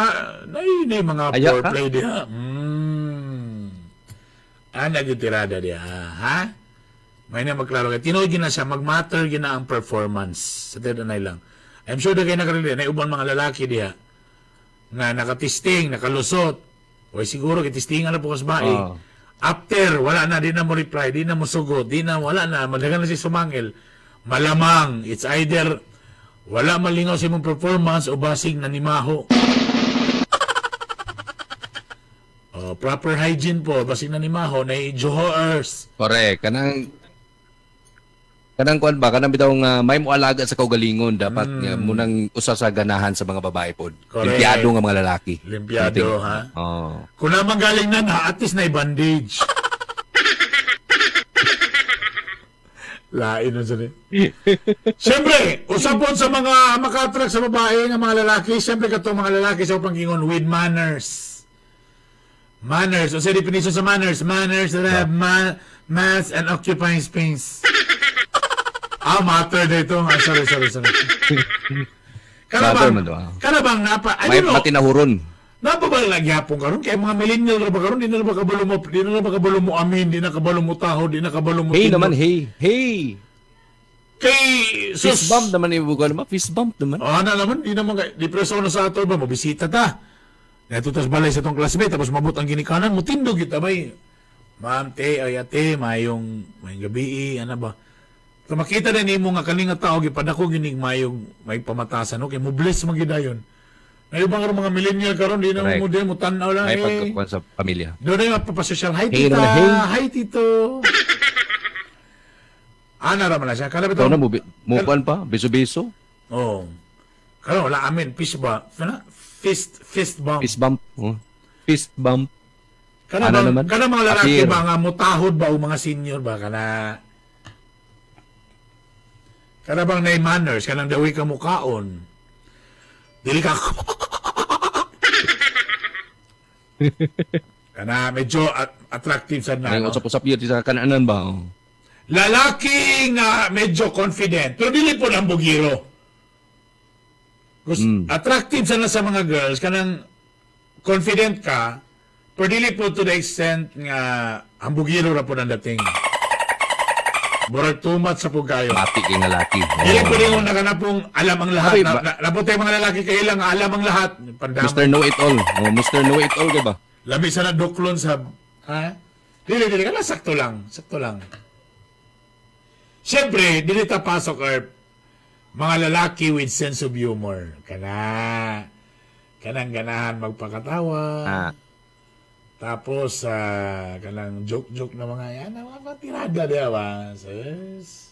nay nay mga Aya ka? foreplay diha. Ana gyud tirada diha, ha? May na magklaro kay tinuod gyud na siya, magmatter gyud na ang performance sa tinuod lang. I'm sure na kayo nakarelate na uban mga lalaki diha nga nakatesting, nakalusot. O siguro kitestingan na po kas bae. Oo. After, wala na, di na mo reply, di na mo sugot, di na, wala na, madaghan na si sumangil. Malamang, it's either wala malingaw sa imong performance o basig na nimaho. Oh, proper hygiene po, basig na nimaho, na johoers. Correct. Kanang kanang kuan ba, kanang bitaw nga may moalaga sa kaugalingon dapat nga munang usa sa ganahan sa mga babae pod. Correct. Limpiado nga mga lalaki. Limpiado, ha? Oh. Kung naman galing na na, at least na bandage. Lain na sila. Siyempre, usapon sa mga maka-attract sa babae nga mga lalaki, siyempre katong mga lalaki sa panggingon with manners. Manners. O sa definition sa manners? Manners that have mass and occupying space. Ah, matter dito. Ah, sorry, sorry, sorry. Kana Matter bang, man do, ah. kana bang napa, I May don't know. matinahuron. Napa ba nagyapon karon kay mga millennial ra ba karon di na ba kabalo mo, di na ba kabalo mo amin, di na kabalo mo taho, di na kabalo mo Hey tindog. naman, hey. Hey. Kay sus. Fist bump naman ibugan naman. Fist bump naman. Ah, na naman di naman kay di preso na sa ato ba mobisita ta. Neto tas balay sa tong classmate tapos mabot ang ginikanan mo tindog gyud abay. Ma'am te ay ate mayong mayong gabi ana ba. So makita na nimo nga kaning nga tao gipadako ginig mayong may pamatasan, okay mo bless man gyud dayon. Ngayon ba karon mga millennial karon di na Correct. mo di mo tan-aw lang May eh. pagkakuan sa pamilya. Doon na yung mapapasosyal. Hi, Hey, tita. naman, hey. Hi, tito. Ana raman na siya. Kala Ikaw na mo mo kuan pa, beso-beso, Oo. Oh. Kala wala amin. Fist ba? Ano? Fist bump. fist bump. Oh. Fist bump. Kana Ano bang, naman? kana mga lalaki Appear. ba nga mutahod ba o mga senior ba kana kana bang nay manners kanang dawi ka mukaon dili ka kana medyo attractive sa na Nang no? usap-usap yun sa kananan ba? Oh. Lalaki nga medyo confident pero dili po ng bugiro. Attractive sana sa mga girls kanang confident ka pero dili po to the extent nga ang bugiro ra po ang dating. Murag too much sa pugayo. Mati kay nga laki. Oh. Dili po rin na kana pong alam ang lahat. Ay, Na, na, naputay mga lalaki kay ilang alam ang lahat. Pandama. Mr. Know It All. Oh, Mr. Know It All kay ba? Labi sa na duklon sa ha? Dili dili kana sakto lang, sakto lang. Siyempre, dili ta pasok or mga lalaki with sense of humor. Kana kanang ganahan magpakatawa. Ah. Tapos kanang joke-joke na mga yan, mga patirada diya ba? Sus.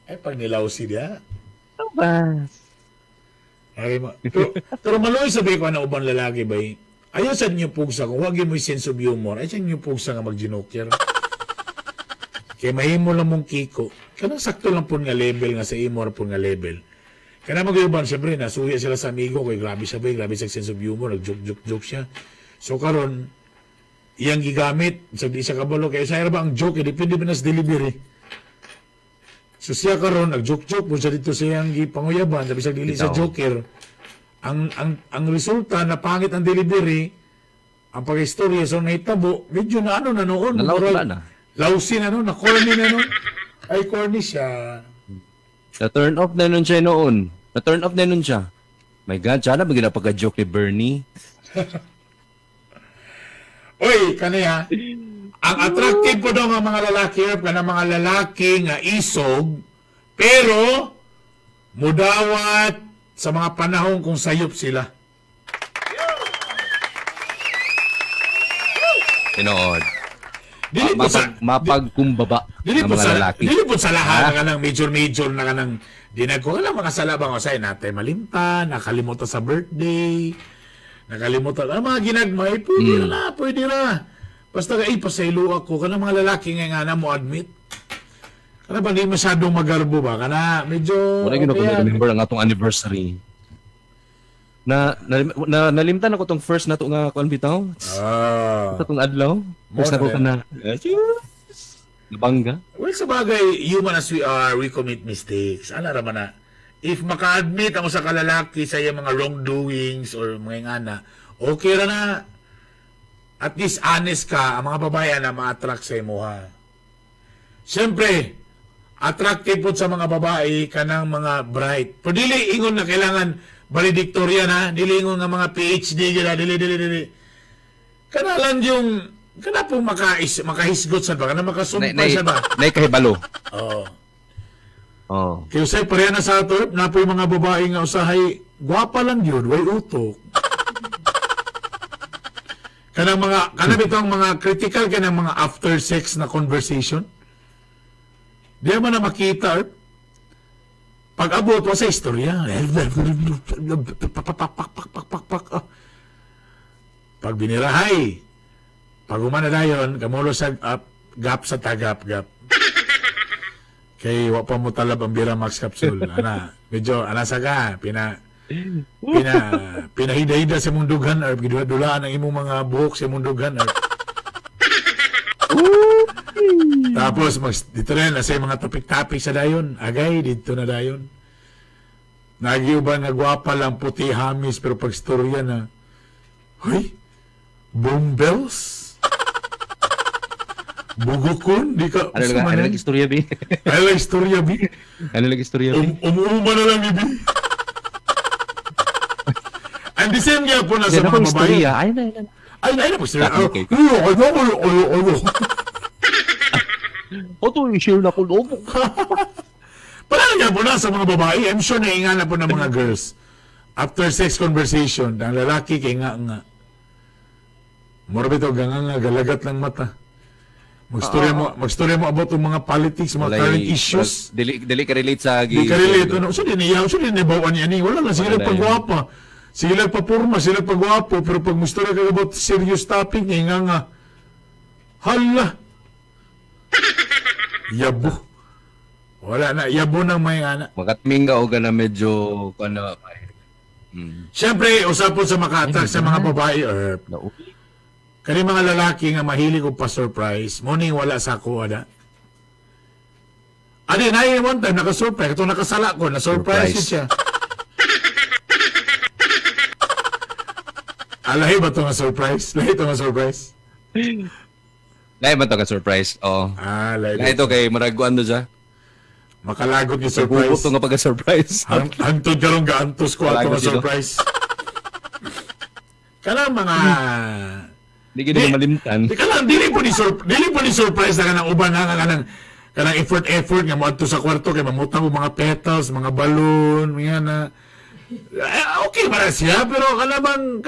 Ay pag nilawsi diya. Ay, mo. Pero maloy sabi ko na ubang lalaki ba ayaw sa inyo pugsa kung wag mo yung sense of humor, ay sa inyo pugsa nga magjinoker. Kay mahimo lang mong kiko. Kanang sakto lang po nga level nga sa imo ra po nga level. Kana magyuban syempre nasuya sila sa amigo kay grabe siya ba, grabe sa sense of humor, nag joke joke joke siya. So karon iyang gigamit sa di siya kabalo kay sa ba ang joke eh, depende pa na sa delivery. So siya karon nag joke joke po siya dito sa iyang gipanguyaban sabi siya dili sa Bitaw. joker. Ang ang resulta na pangit ang delivery, ang pag-istorya so nahitabo, medyo na ano na noon. Nalaot murag- na na. Lausi na no, na corny na no. Ay corny siya. Na turn off na nun siya noon. Na turn off na nun siya. My God, sana ba ginapagka-joke ni Bernie? Oy, kaniya. Ang attractive po daw nga mga lalaki, Herb, kana mga lalaki nga isog, pero mudawat sa mga panahon kung sayop sila. Tinood. Dili po sa Mapagkumbaba dili ng po mga sa lalaki. dili po sa lahat Ha? nga kanang major-major na kanang dinagko lang mga salabang o say natay malimtan, nakalimutan sa birthday, nakalimutan ang mga ginagmay, pwede na, pwede na. Basta ka, ay, pasaylo ako. Kanang mga lalaki nga nga na mo admit. Kana ba di masyadong magarbo ba? Kana medyo Wala gyud ako okay yan. na-remember ang atong anniversary. Na nalimtan ako tong first nato nga kuan bitaw. Ah. Sa tong adlaw. First Mo nako na kana. Nabangga. Well, sa bagay, human as we are, we commit mistakes. Ala ra man na. If maka-admit ang usa ka lalaki sa iyang mga wrongdoings or mga ingana, okay ra na. At least honest ka, ang mga babae na ma-attract sa imo ha. Siyempre, Attractive po sa mga babae kanang mga bright. Pero dili ingon na kailangan valedictorian ha, dili ingon nga mga PhD gila, dili dili dili. Kana lang yung kana pong makahisgot sa ba, kana makasumpay sa ba. Nay kahibalo. Oo. Oh. Kaya usay pareha na sa ato, na po yung mga babae nga usahay, gwapa lang yun, way utok. Kanang mga, kanang bitong mga critical kanang mga after sex na conversation. Di man na makita, Erp. Pag abot wa sa istorya. Pag binirahay, pag umana dayon, kamulo sa up, gap sa tagap, gap. Kay wa pa mo talab ang Bira Max capsule. Ana, medyo anasa ka, pina pina pinahida-hida sa imong dughan or gidulaan ang imong mga buhok sa imong dughan or tapos mag, dito rin nasa yung mga topic-topic sa dayon. Agay dito na dayon. Nagyuban nga gwapa lang puti hamis pero pag storya na hoy, boom bells. Bugokon, di ka Ano lang, ano lang istorya, bi? Ano lang istorya, bi? Ano lang istorya, bi? Umuuma na lang, bi. And the same nga po na sa Yan mga akong babae. istorya. Ayun na, ayun na. Ay, ay na po istorya. Ah, okay. Ano, ano, ano, ano, ano. Oto, i-share na ko loob. Parang nga po na sa mga babae. I'm sure nainga na po ng mga girls. After sex conversation, ang lalaki kay nga nga. Mura bitaw nga nga galagat lang mata. Magstorya mo about ang mga politics, mga current issues. Dili, dili ka relate sa Di ka relate. Ano, so din niya, so din nibawan niya ni. Wala lang, sige Wala lang na yun. pagwapa. Sige lang papurma, sige lang pagwapo. Pero pag mustorya ka about serious topic, niya nga nga. Hala! Yabo. Wala na, yabo nang may ana. Makatming ka o ka na medyo ano. Siyempre, usapon sa maka-attract sa mga babae, or Nauwi. kani mga lalaki nga mahilig og pa-surprise, morning wala sa ako, ada. Adi, na one time, naka-surprise. Ito nakasala ko, na-surprise Surprise. siya. Alahi ba ito nga surprise? Lahi ito nga surprise? Lahi ba ito ka surprise? Oo. Ah, lahi. Lahi ito kay murag ano siya. Makalagot yung surprise. Surprise. nga pagka-surprise. Hangtod karong gaantos ko ato Kalagot nga ito. surprise. Kanang mga Hindi ka na malimtan. Di ka lang, dili po ni surprise na kanang uban na nga kanang kanang effort effort nga moadto sa kwarto kay mamutang og mga petals, mga balloon, mga na. Eh, okay ba na siya pero kanabang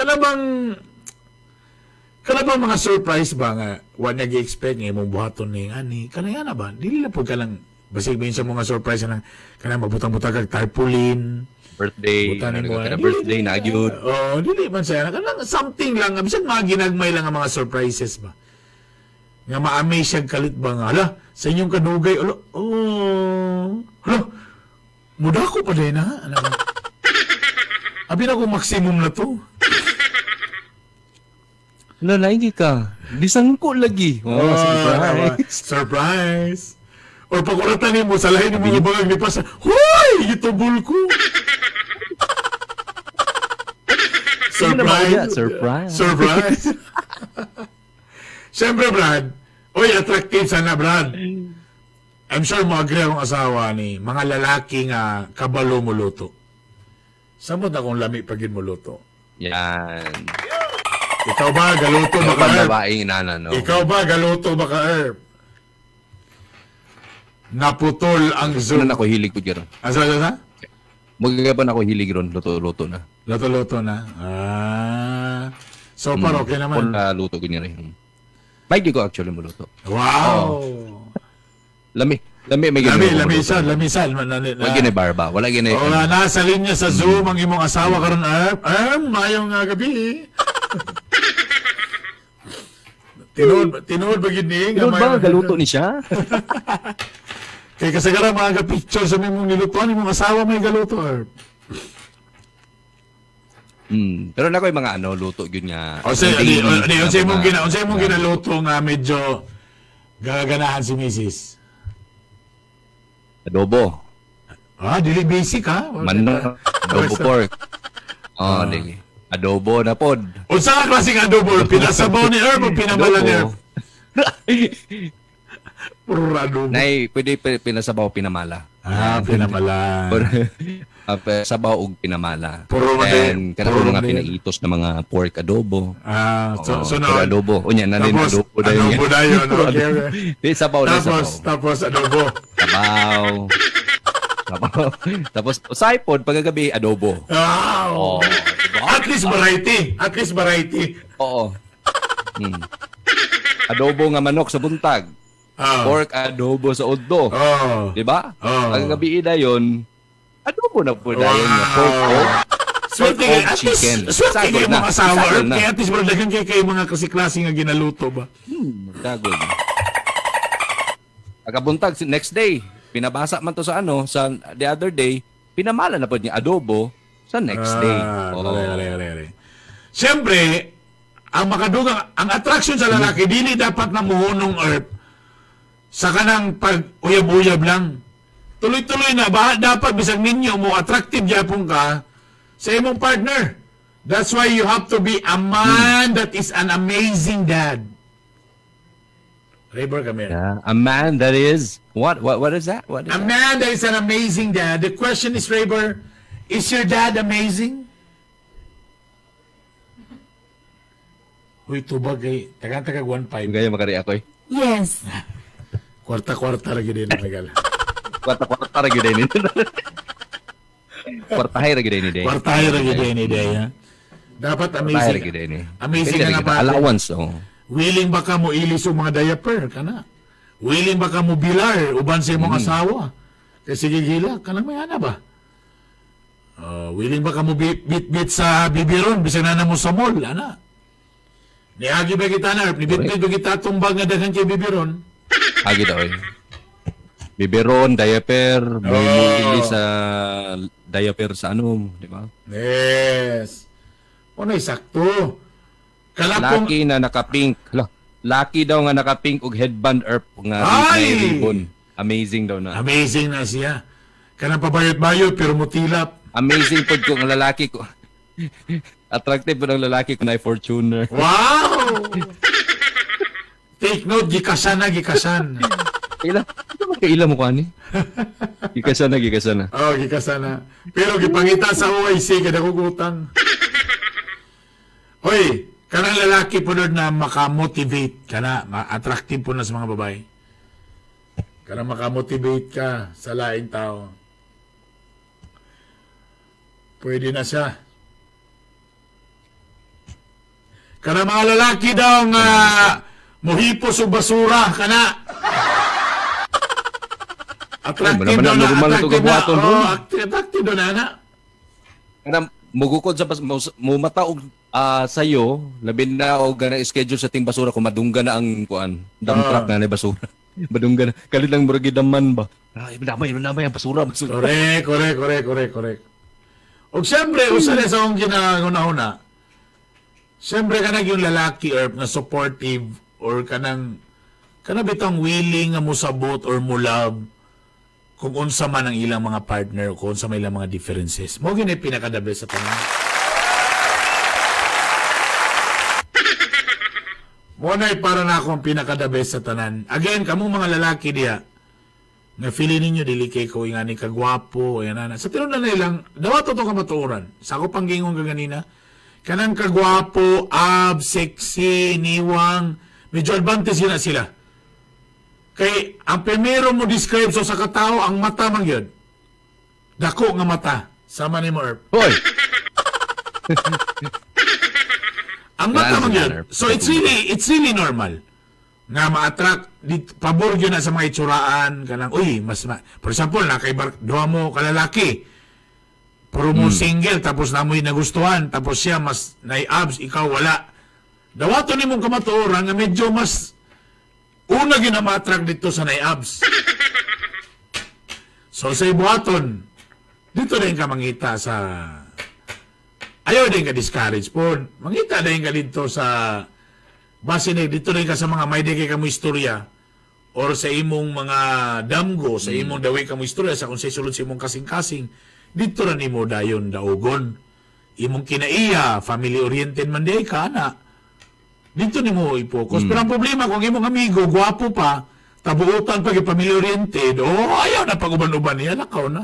mga surprise ba nga wa niya gi-expect nga imong buhaton ni ani kanang ana ba dili lang pud ka lang basig ba sa mga surprise kanang kanang magbutang-butang kag tarpaulin. Birthday. Butan Ano mo. ka na birthday na gyud. Oo, dili man siya. Kanang something lang, bisan mga ginagmay lang ang mga surprises ba. Nga ma-amaze siya kalit ba nga, hala, sa inyong kanugay, hala, oh, hala, muda ko pa din ha. Ano ba? Abi na kung maximum na to. Wala, naingi ka. Disangko lagi. Oh, surprise. Surprise. Or pagkuratan mo sa lahi ng mga bangag ni Pasa, huy! Gitubol ko! Surprise! Surprise. Surprise! Siyempre, Brad, oy, attractive sana, Brad. I'm sure mo agree akong asawa ni mga lalaki nga kabalo mo luto. Samot akong lami pag yun mo luto. Yan. Ikaw ba, galuto ba ka, Kapag Herb? babaeng inana, no? Ikaw ba, galuto ba ka, Herb? Naputol ang Ano Zoom. na ako hilig po ron. Asa, asa, asa? Magkaka pa na ako hilig ron. Luto-luto na. Luto-luto na. Ah. So far, okay naman. Kung na luto ganyan rin. May di ko actually muluto. Wow! Lami. Lami may Lami, ganyan. lamisan, lamisan. Wala gini barba. Wala gini. Oo nga, nasa linya sa Zoom ang imong asawa karon Erp. Erp, mayong gabi. Tinuod, tinuod ba gid ni? nga Tinuod ba? mayong- Galuto ni siya? Kay kasagaran mga picture sa imong nilutuan imong asawa may galuto, Erp. Pero na ko yung mga ano, luto yun nga. O say, Hindi- di, di, unsay imong mga- gina, unsay imong ginaluto nga medyo gaganahan si Mrs. Adobo. Ah, dili basic ha. Manok. Adobo pork. Oh, di. Adobo na pod. Unsa ka klaseng adobo? Pinasabaw ni Herb o pinamala ni Herb? Puro adobo. Nay, pwede pinasabaw pinamala. Ah, pinamala. Sabaw og pinamala. Puro man And kanang puro mga man din. pinaitos na mga pork adobo. Ah, so, Oo, so puro noon. adobo. Unya na din Tapos, adobo dayon. adobo dayon. Puro Okay, adobo. okay. Di sabaw na Tapos, sabaw. tapos adobo. Sabaw. Sabaw. Tapos usahay pod pagkagabi adobo. Wow! Oh, diba? At least variety. At least variety. Oo. Adobo nga manok sa buntag. Ah. Pork adobo sa udto. Oh. Di ba? Oo. Ang gabi dayon, adobo na po dayon nga Wow. pork o Swerte pork kay o at least, chicken. swerte Sagol kayo na. mga asawa. Sagol Or na. kaya at least bro, daghan kay kayo mga klase-klase nga ginaluto ba? Sagol. Pagkabuntag, next day, pinabasa man to sa ano, sa the other day, pinamala na po niya adobo sa next day. Ah, Oo. correct, correct, correct, correct. Siyempre, ang makadugang, ang attraction sa lalaki, dili dapat na muhunong earth sa kanang pag uyab-uyab lang. Tuloy-tuloy na, ba, dapat bisag ninyo mo attractive gyapon ka sa imong partner. That's why you have to be a man that is an amazing dad. Raybor, come here. Yeah. A man that is what is that? What is A that? man that is an amazing dad. The question is, Raybor, is your dad amazing? Uy, tubag kay taga-taga 1.5. Gaya makari ako eh. Yes. Kwarta-kwarta lagi din ang Kwarta-kwarta ra gyud ni. Kwartahay ra gyud ni day. Kwartahay lagi din ni day, ha? Dapat Kwartahay amazing. ra gyud ni. Amazing Pwede nga ra nga gyud. pa. Allowance oh. Willing ba ka mo ilis og mga diaper kana? Willing ba ka mo bilar uban sa imong asawa? Kay sige gila, kanang may ana ba? Willing ba ka mo bit-bit sa bibiron bisag na mo sa mall, ana? Niagi ba kita na, ni bit-bit ba kita tumbang nga daghan kay bibiron? Agi daw eh. Biberon, diaper, may Oh. sa diaper sa ano, di ba? Yes. Unay sakto. Kalapong Laki na naka-pink. Hala, Laki daw nga naka-pink og headband erp nga Ay! may ribbon. Amazing daw na. Amazing na siya. Kanang pabayot-bayot pero mutilap. Amazing pod ko ang lalaki ko. Attractive po ng lalaki ko na Fortuner. Wow! Take note, gikasan na, gikasan. Kaila, ito ba kaila mo ko ani? Gikasa na, gikasa na. Oh, gikasan na. Pero gipangita sa OIC, kada kugutang. Hoy, kanang lalaki po na makamotivate ka na, ma-attractive po na sa mga babae. Kanang makamotivate ka sa laing tao. Pwede na siya. Kanang mga lalaki daw nga muhipos og basura kana. Attractive Ay, daw na, normal na to attractive na. gabuhaton Oh, ron. attractive daw na, na. Kanang mugukod sa mumata og sayo, labi na og gana schedule sa ting basura kung madungga na ang kuan, dump truck na ni basura. Madungga na. Kalit lang murag gidaman ba. Ay, damay, damay ang basura, basura. Correct, correct, correct, correct, correct. Og siyempre, usa na sa akong ginahuna-huna. Siyempre kanang yung lalaki or na supportive or kanang kanang bitong willing nga mosabot or mo love kung unsa man ang ilang mga partner o kung unsa man ilang mga differences. Mo gini pinaka the best sa tanan. Mo na para na akong pinaka the best sa tanan. Again, kamo mga lalaki diya, nga feeling ninyo dili kay ko ingani kagwapo ayan ana. Sa tinuod na lang dawa to kamatuoran. Sa ako pang giingon kaganina, kanang kagwapo, ab, sexy, niwang, medyo advantage yun na sila. Kay ang primero mo describe so sa katao ang mata man gyud. Dako nga mata. Sama ni mo Erp. Hoy, Ang mata Wala man na gyud. Erp. So it's really normal nga ma-attract di, pabor gyud na sa mga itsuraan kanang uy mas ma, for example na kay bar, duha mo kalalaki pero mo single tapos namoy nagustuhan tapos siya mas nai-abs ikaw wala dawaton nimong kamatuoran nga medyo mas una gyud na ma-attract dito sa nai-abs. So sa ibuhaton dito din ka mangita sa ayaw din ka discourage po, mangita din ka dito sa base ni dito rin ka sa mga may di kay kamo istorya or sa imong mga damgo, sa imong daway kamo istorya, sa kung sa sulod sa imong kasing-kasing, dito ra nimo dayon daugon imong kinaiya, family oriented man di ka na dito nimo i-focus. Pero ang problema kung imong amigo gwapo pa Tabuutan pag family oriented, oh, ayaw na pag-uban-uban niya, lakaw na.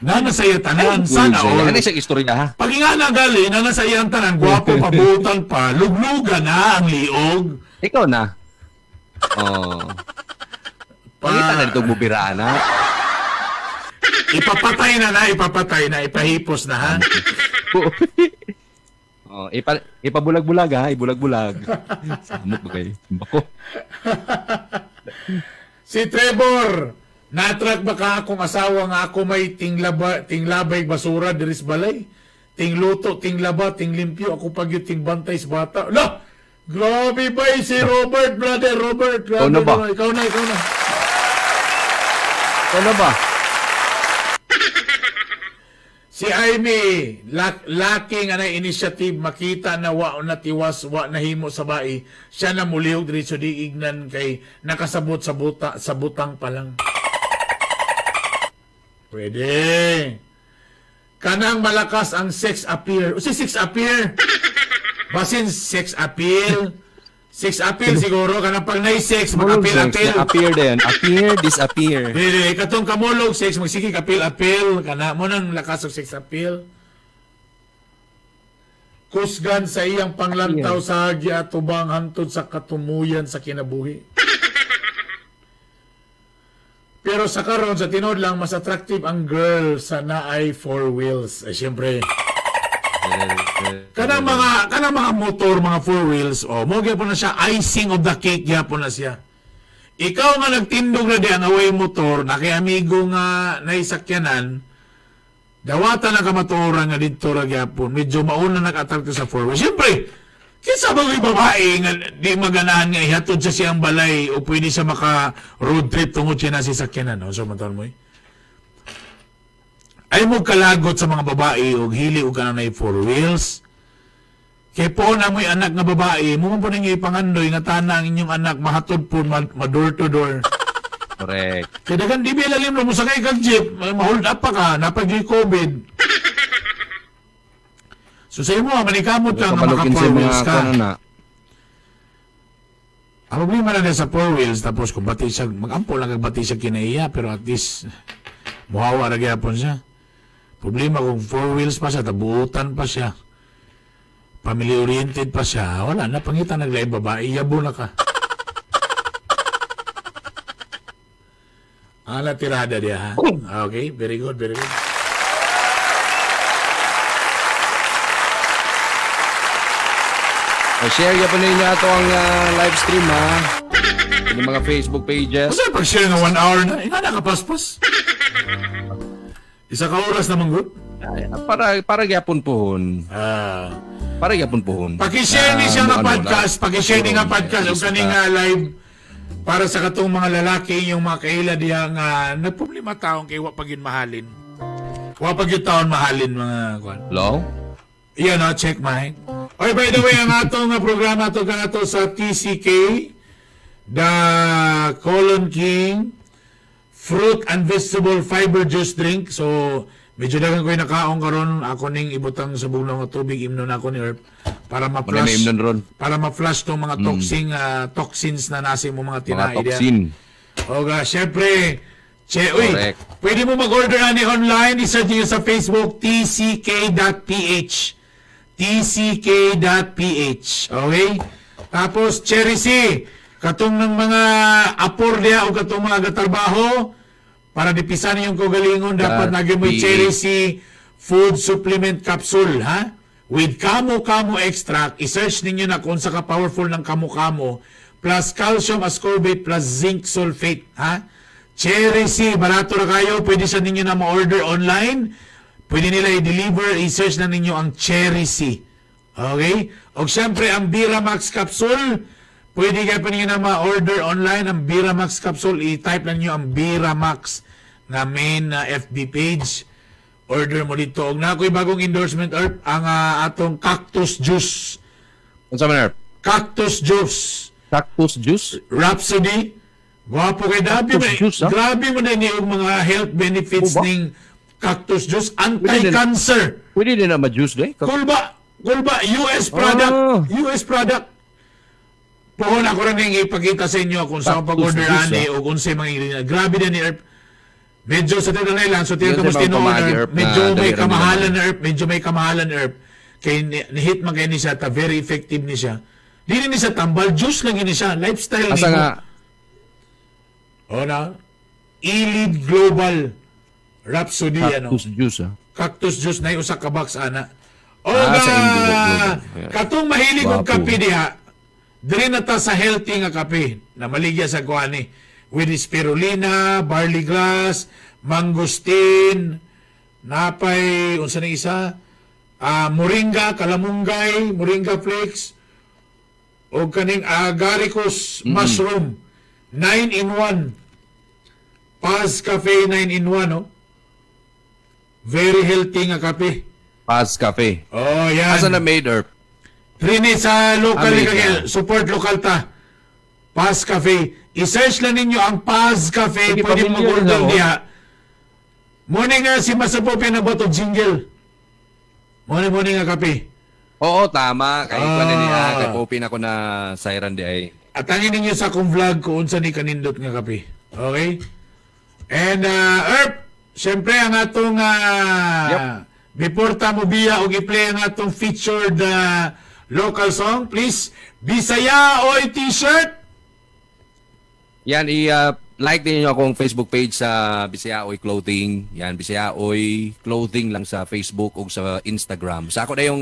Nana sa iya tanan, sana all. Ano isang istorya ha? Pag nga na gali, nana sa iyang tanan, gwapo, pabutan pa, lugluga na ang liog. Ikaw na. Oh. Pangita na dito bubira na. Ipapatay na na, ipapatay na, ipahipos na ha. Oh, ipabulag-bulag ha, ibulag-bulag. Samok ba kayo? Bako. Si Trevor, natrack ba ka akong asawa nga ako may tinglaba, tinglabay basura diris balay? Tingluto, tinglaba, tinglimpyo, ako pag yung tingbantay sa bata. La! Grabe ba si Robert, brother Robert. Grabe Ikaw na ba? naman. Ikaw na, ikaw na. Ikaw na ba? Si Amy, lacking anay initiative, makita na wa na tiwas, wa na himo sa bai. Siya na mulihog diretso di ignan kay nakasabot sa buta, sa butang pa lang. Pwede. Kanang malakas ang sex appeal. O si sex appeal? Basin sex appeal. Sex appeal siguro. Kanang pag nay sex, mag-appeal-appeal. Appear din. Appear, disappear. Dili, katong kamulog sex, magsige appeal-appeal. Kana mo nang lakas og sex appeal. Kusgan sa iyang panglantaw sa hagi at tubang hantod sa katumuyan sa kinabuhi. Pero sa karon sa tinuod lang mas attractive ang girl sa naay four wheels. Ay syempre, kanang mga motor, mga four wheels, oh, mo gyapon na siya icing of the cake gyapon na siya. Ikaw nga nagtindog na di ang away motor, na kay amigo nga naisakyanan, dawata na kamatuoran nga didto ra gyapon. Medyo mauna nag-attract sa four wheels. Syempre, kinsa ba may babae nga di maganahan nga ihatod sa siyang balay o pwede siya maka road trip tungod siya na sasakyanan, no? So man mo eh. Ay mo kalagot sa mga babae og hili og kanang nay four wheels. Kay po na mo'y anak nga babae, mo man po ninyo ipangandoy nga tana ang inyong anak mahatod po ma door to door. Correct. Kay dagan di ba lalim mo sakay kag jeep, ma-hold up pa ka, napag COVID. So sa imo, manikamot ka nga maka Kabalukin four sa mga wheels ka. kuno na. Ang problema na sa four wheels, tapos kung bati siya, mag-ampo lang kag bati siya kinaiya, pero at least, muhawa ra gyapon siya. Problema kung four wheels pa siya, tabuutan pa siya, family-oriented pa siya, wala na, pangita naglaing babae, yabo na ka. Ala tirada diya, ha? Okay, very good, very good. Oh, share ya po ninyo ato ang live stream ha. Yung mga Facebook pages. Kasi pag-share nga 1 hour na, ina nakapaspas. Isa ka oras naman, good. Ay, para gyapon pohon. Ah. Para gyapon pohon. Paki-share ni Ah, siya nga ano, podcast, paki-share ni nga na- podcast og kani nga live para sa katong mga lalaki yung mga kaila diha nga nagproblema taong kay wa pa gyud mahalin. Wa pa gyud taon mahalin mga kuan. Hello? Iyan no, check mic. Oy, by the way, ang atong nga programa to kanato sa TCK, The Colon King Fruit and Vegetable Fiber Juice Drink. So, medyo dagan ko'y nakaong karon ako ning ibutang sa bugnaw nga tubig imnon ako ni Herb para Muna ma-flush may imnon ron. para ma-flush tong mga toxin toxins na nasa imong mga Mga tinai diha. toxin. Oga, syempre, che, uy, Correct. pwede mo mag-order ani online, i-search niyo sa Facebook, tck.ph. tck.ph. Okay? Tapos, Cherry C, katong ng mga apor diya o katong mga gatrabaho, para dipisan yung kagalingon, dapat Dot nagyan mo PH. Cherry C food supplement capsule, ha? With kamo-kamo extract, i-search ninyo na kung sa ka-powerful ng kamo-kamo, plus calcium ascorbate plus zinc sulfate, ha? Cherry C, barato na kayo, pwede sa ninyo na ma-order online, pwede nila i-deliver, i-search na ninyo ang Cherry C. Okay? O siyempre, ang Biramax capsule, pwede kayo pa ninyo na ma-order online ang Biramax capsule. I-type lang ninyo ang Biramax na main FB page. Order mo dito. Og na ako'y bagong endorsement, Erp, ang atong cactus juice. Unsa man Erp? Cactus juice. Cactus juice? Rhapsody. Gwapo kay grabe mo. Cactus juice, ah? Grabe mo na ni og mga health benefits O ba? ning cactus juice. Anti-cancer. Pwede din na ma-juice day. Kulba, kulba, US product, Ah. US product. Puhon ako rin yung ipakita sa inyo kung saan Cactus pag-order juice, ani o kung sa mga ingredients. Grabe na ni Erp. Medyo sa tinanay lang, so Yun tinatapos sa mga tinuod, pamagi, Erp, Erp, na medyo may dali ra kamahalan nila. na Erp, medyo may kamahalan Erp. Kay ni-hit man kay ni siya, ta very effective ni siya. Dili ni siya tambal, juice lang yun ni siya, lifestyle Asa nimo. nga O na, Elite Global Rhapsody, ano. cactus juice ah. Cactus juice na usa ka box ana. O Ah, ga, sa Indigo Global. Yeah. katong mahilig og Wapo. kape diha. Diri na ta sa healthy nga kape na maligya sa kuani with spirulina, barley grass, mangosteen, napay unsa ni isa? Ah, moringa, kalamunggay, moringa flakes o kaning agaricus mushroom 9 in 1. Paz Cafe 9 in 1, no? Very healthy nga kape. Paz Cafe. Oh, yan. Asa na made Erp? Trini sa local Amerika. kay support local ta. Paz Cafe. I-search lang ninyo ang Paz Cafe. Sige, Pwede pamilya mag-order rin ako. diha. Morning nga si Masapo pinaboto jingle. Morning, morning nga kape. Oo, tama. Kay ah. Ah. Niya, kay Popin ako na siren di ay. At angin ninyo sa akong vlog kung unsa ni kanindot nga kape. Okay? And Erp, syempre ang atong before ta mo biya og i-play ang atong featured local song, please Bisaya Oy T-shirt. Yan, i-like din niyo akong Facebook page sa Bisaya Oy Clothing. Yan, Bisaya Oy Clothing lang sa Facebook o sa Instagram. Sa ako na yung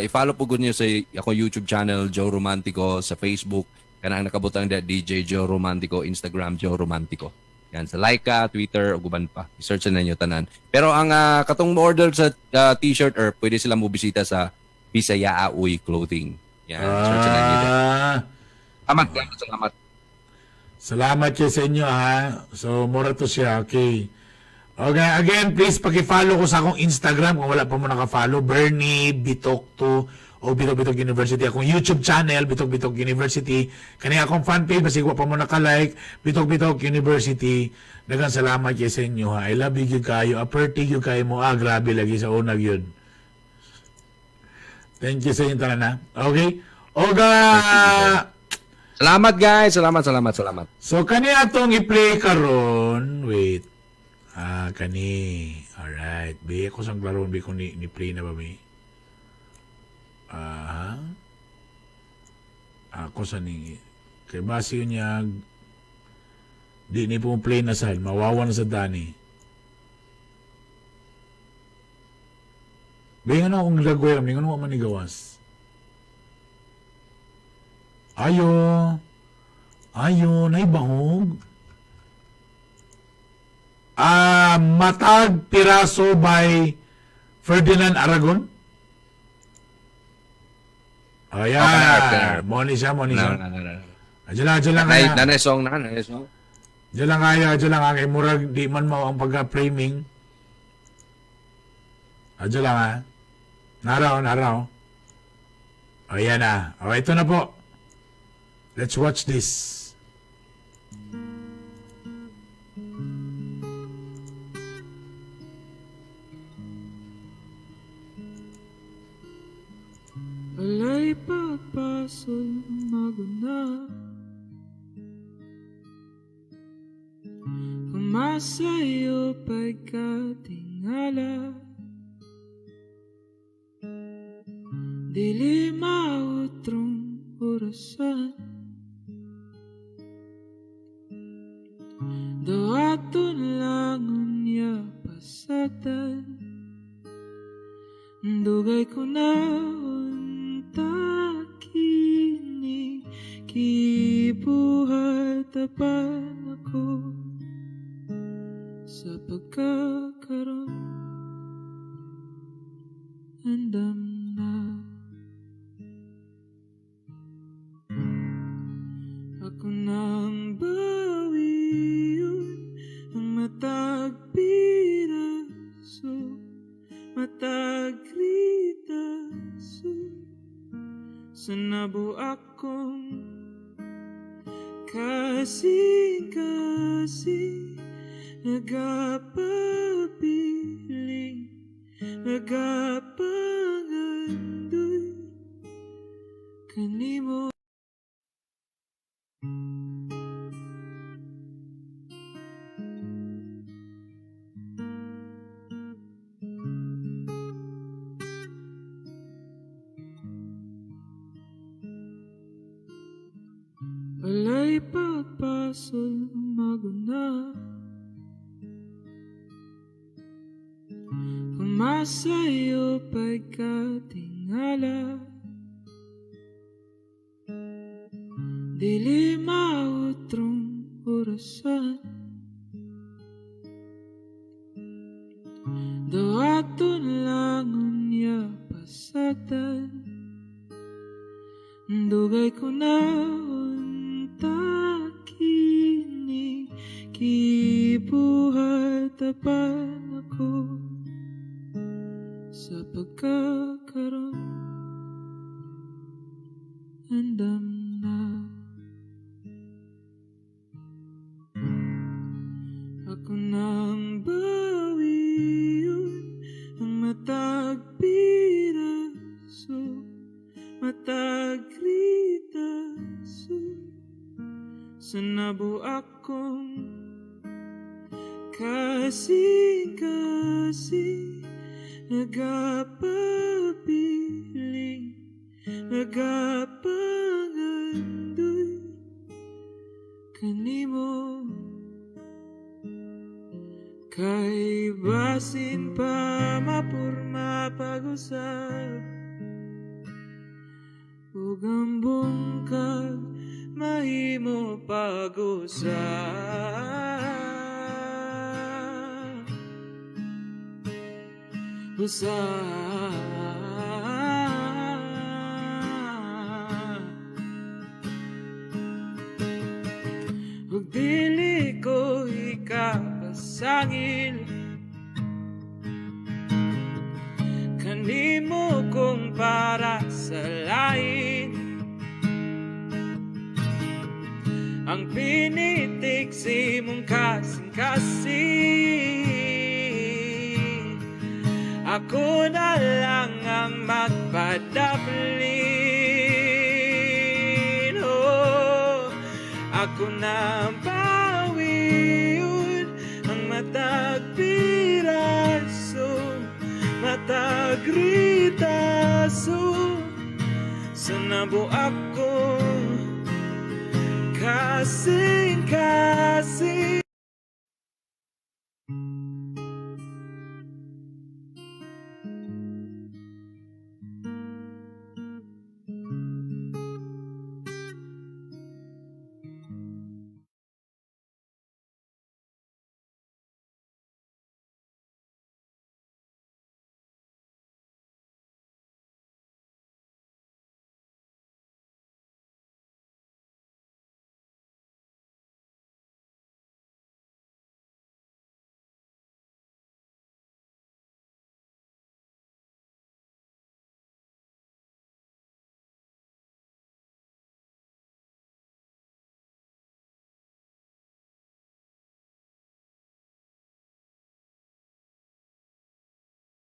i-follow po niyo sa akong YouTube channel, Joe Romantico, sa Facebook. Kanang nakabutang da DJ Joe Romantico, Instagram Joe Romantico. Yan, sa Laika, Twitter, ug uban pa. I-search na ninyo tanan. Pero ang katong mo-order sa t-shirt or pwede sila mo bisita sa Bisaya Oy Clothing. Yan, search na ninyo. Ah, Salamat, salamat, salamat. Salamat kayo sa inyo ha. So mura to siya. Okay. Okay, again, please paki-follow ko sa akong Instagram kung wala pa mo naka-follow, Bernie Bitok 2 o Bitok Bitok University. Akong YouTube channel, Bitok Bitok University. Kani akong fan page, basig wa pa mo naka-like, Bitok Bitok University. Daghang salamat kayo sa inyo ha. I love you gyud kayo. Aperti gyud kayo mo. Ah, grabe lagi sa unag yun. Thank you sa inyo tanan ha. Okay? Oga! Salamat guys, salamat, salamat, salamat. So kani atong i-play karon, wait. Ah, kani. Alright. Bi ako sang klaron bi ko ni play na ba mi? Ah. Ako sa ni kay base yun niya di ni po play na sad, mawawa na sa dani. Bi ano akong gagawin, ngano man ni gawas. Ayo. Ayo, naibahog. Ah, Matag Piraso by Ferdinand Aragon. Ayan. Oh, kanarap, kanarap. Moni siya, moni siya. Na, na, na, na. Adyo lang, adyo lang Nanay, kaya. nanay song na, nanay song. Adyo lang kaya, adyo lang kaya. Murag di man mao ang pagka-framing. Adyo lang ha. Naraw, naraw. Ayan na. O, ito na po. Let's watch this. Walay pagpasol maguna. Kumasayo pagkatingala. Dili mautrong orasan. Doaton lang unya pasatan. Dugay ko na unta kini kibuhat apan ako sa pagkakaroon andam na. Ako nang bawiyon ang matag piraso, matag ritaso sa nabuak kong kasing-kasing nagapabiling nagapangandoy kanimo. Sol maguna. Pumasayo pagkatingala. Dili mautrong orasan. Dawaton lang unya pasagdan. Dugay ko na unta kini kibuhat apan ako sa pagkakaroon andam na. Ako nang bawiyon ang matag piraso, matag ritaso sa nabuak kong kasing-kasing nagapabiling nagapangandoy kanimo. Kay basin pa mapurma pag-usab ug ang bungkag mahimo pag-usab. Usab. Ug dili ko ikapasangil kanimo kung para sa lain. Ang pinitik si mong kasing-kasing, ako na lang ang magpadaplin. Oh, ako na ang bawiyon ang matag piraso, matag ritaso sa nabuak ko kasing-kasing.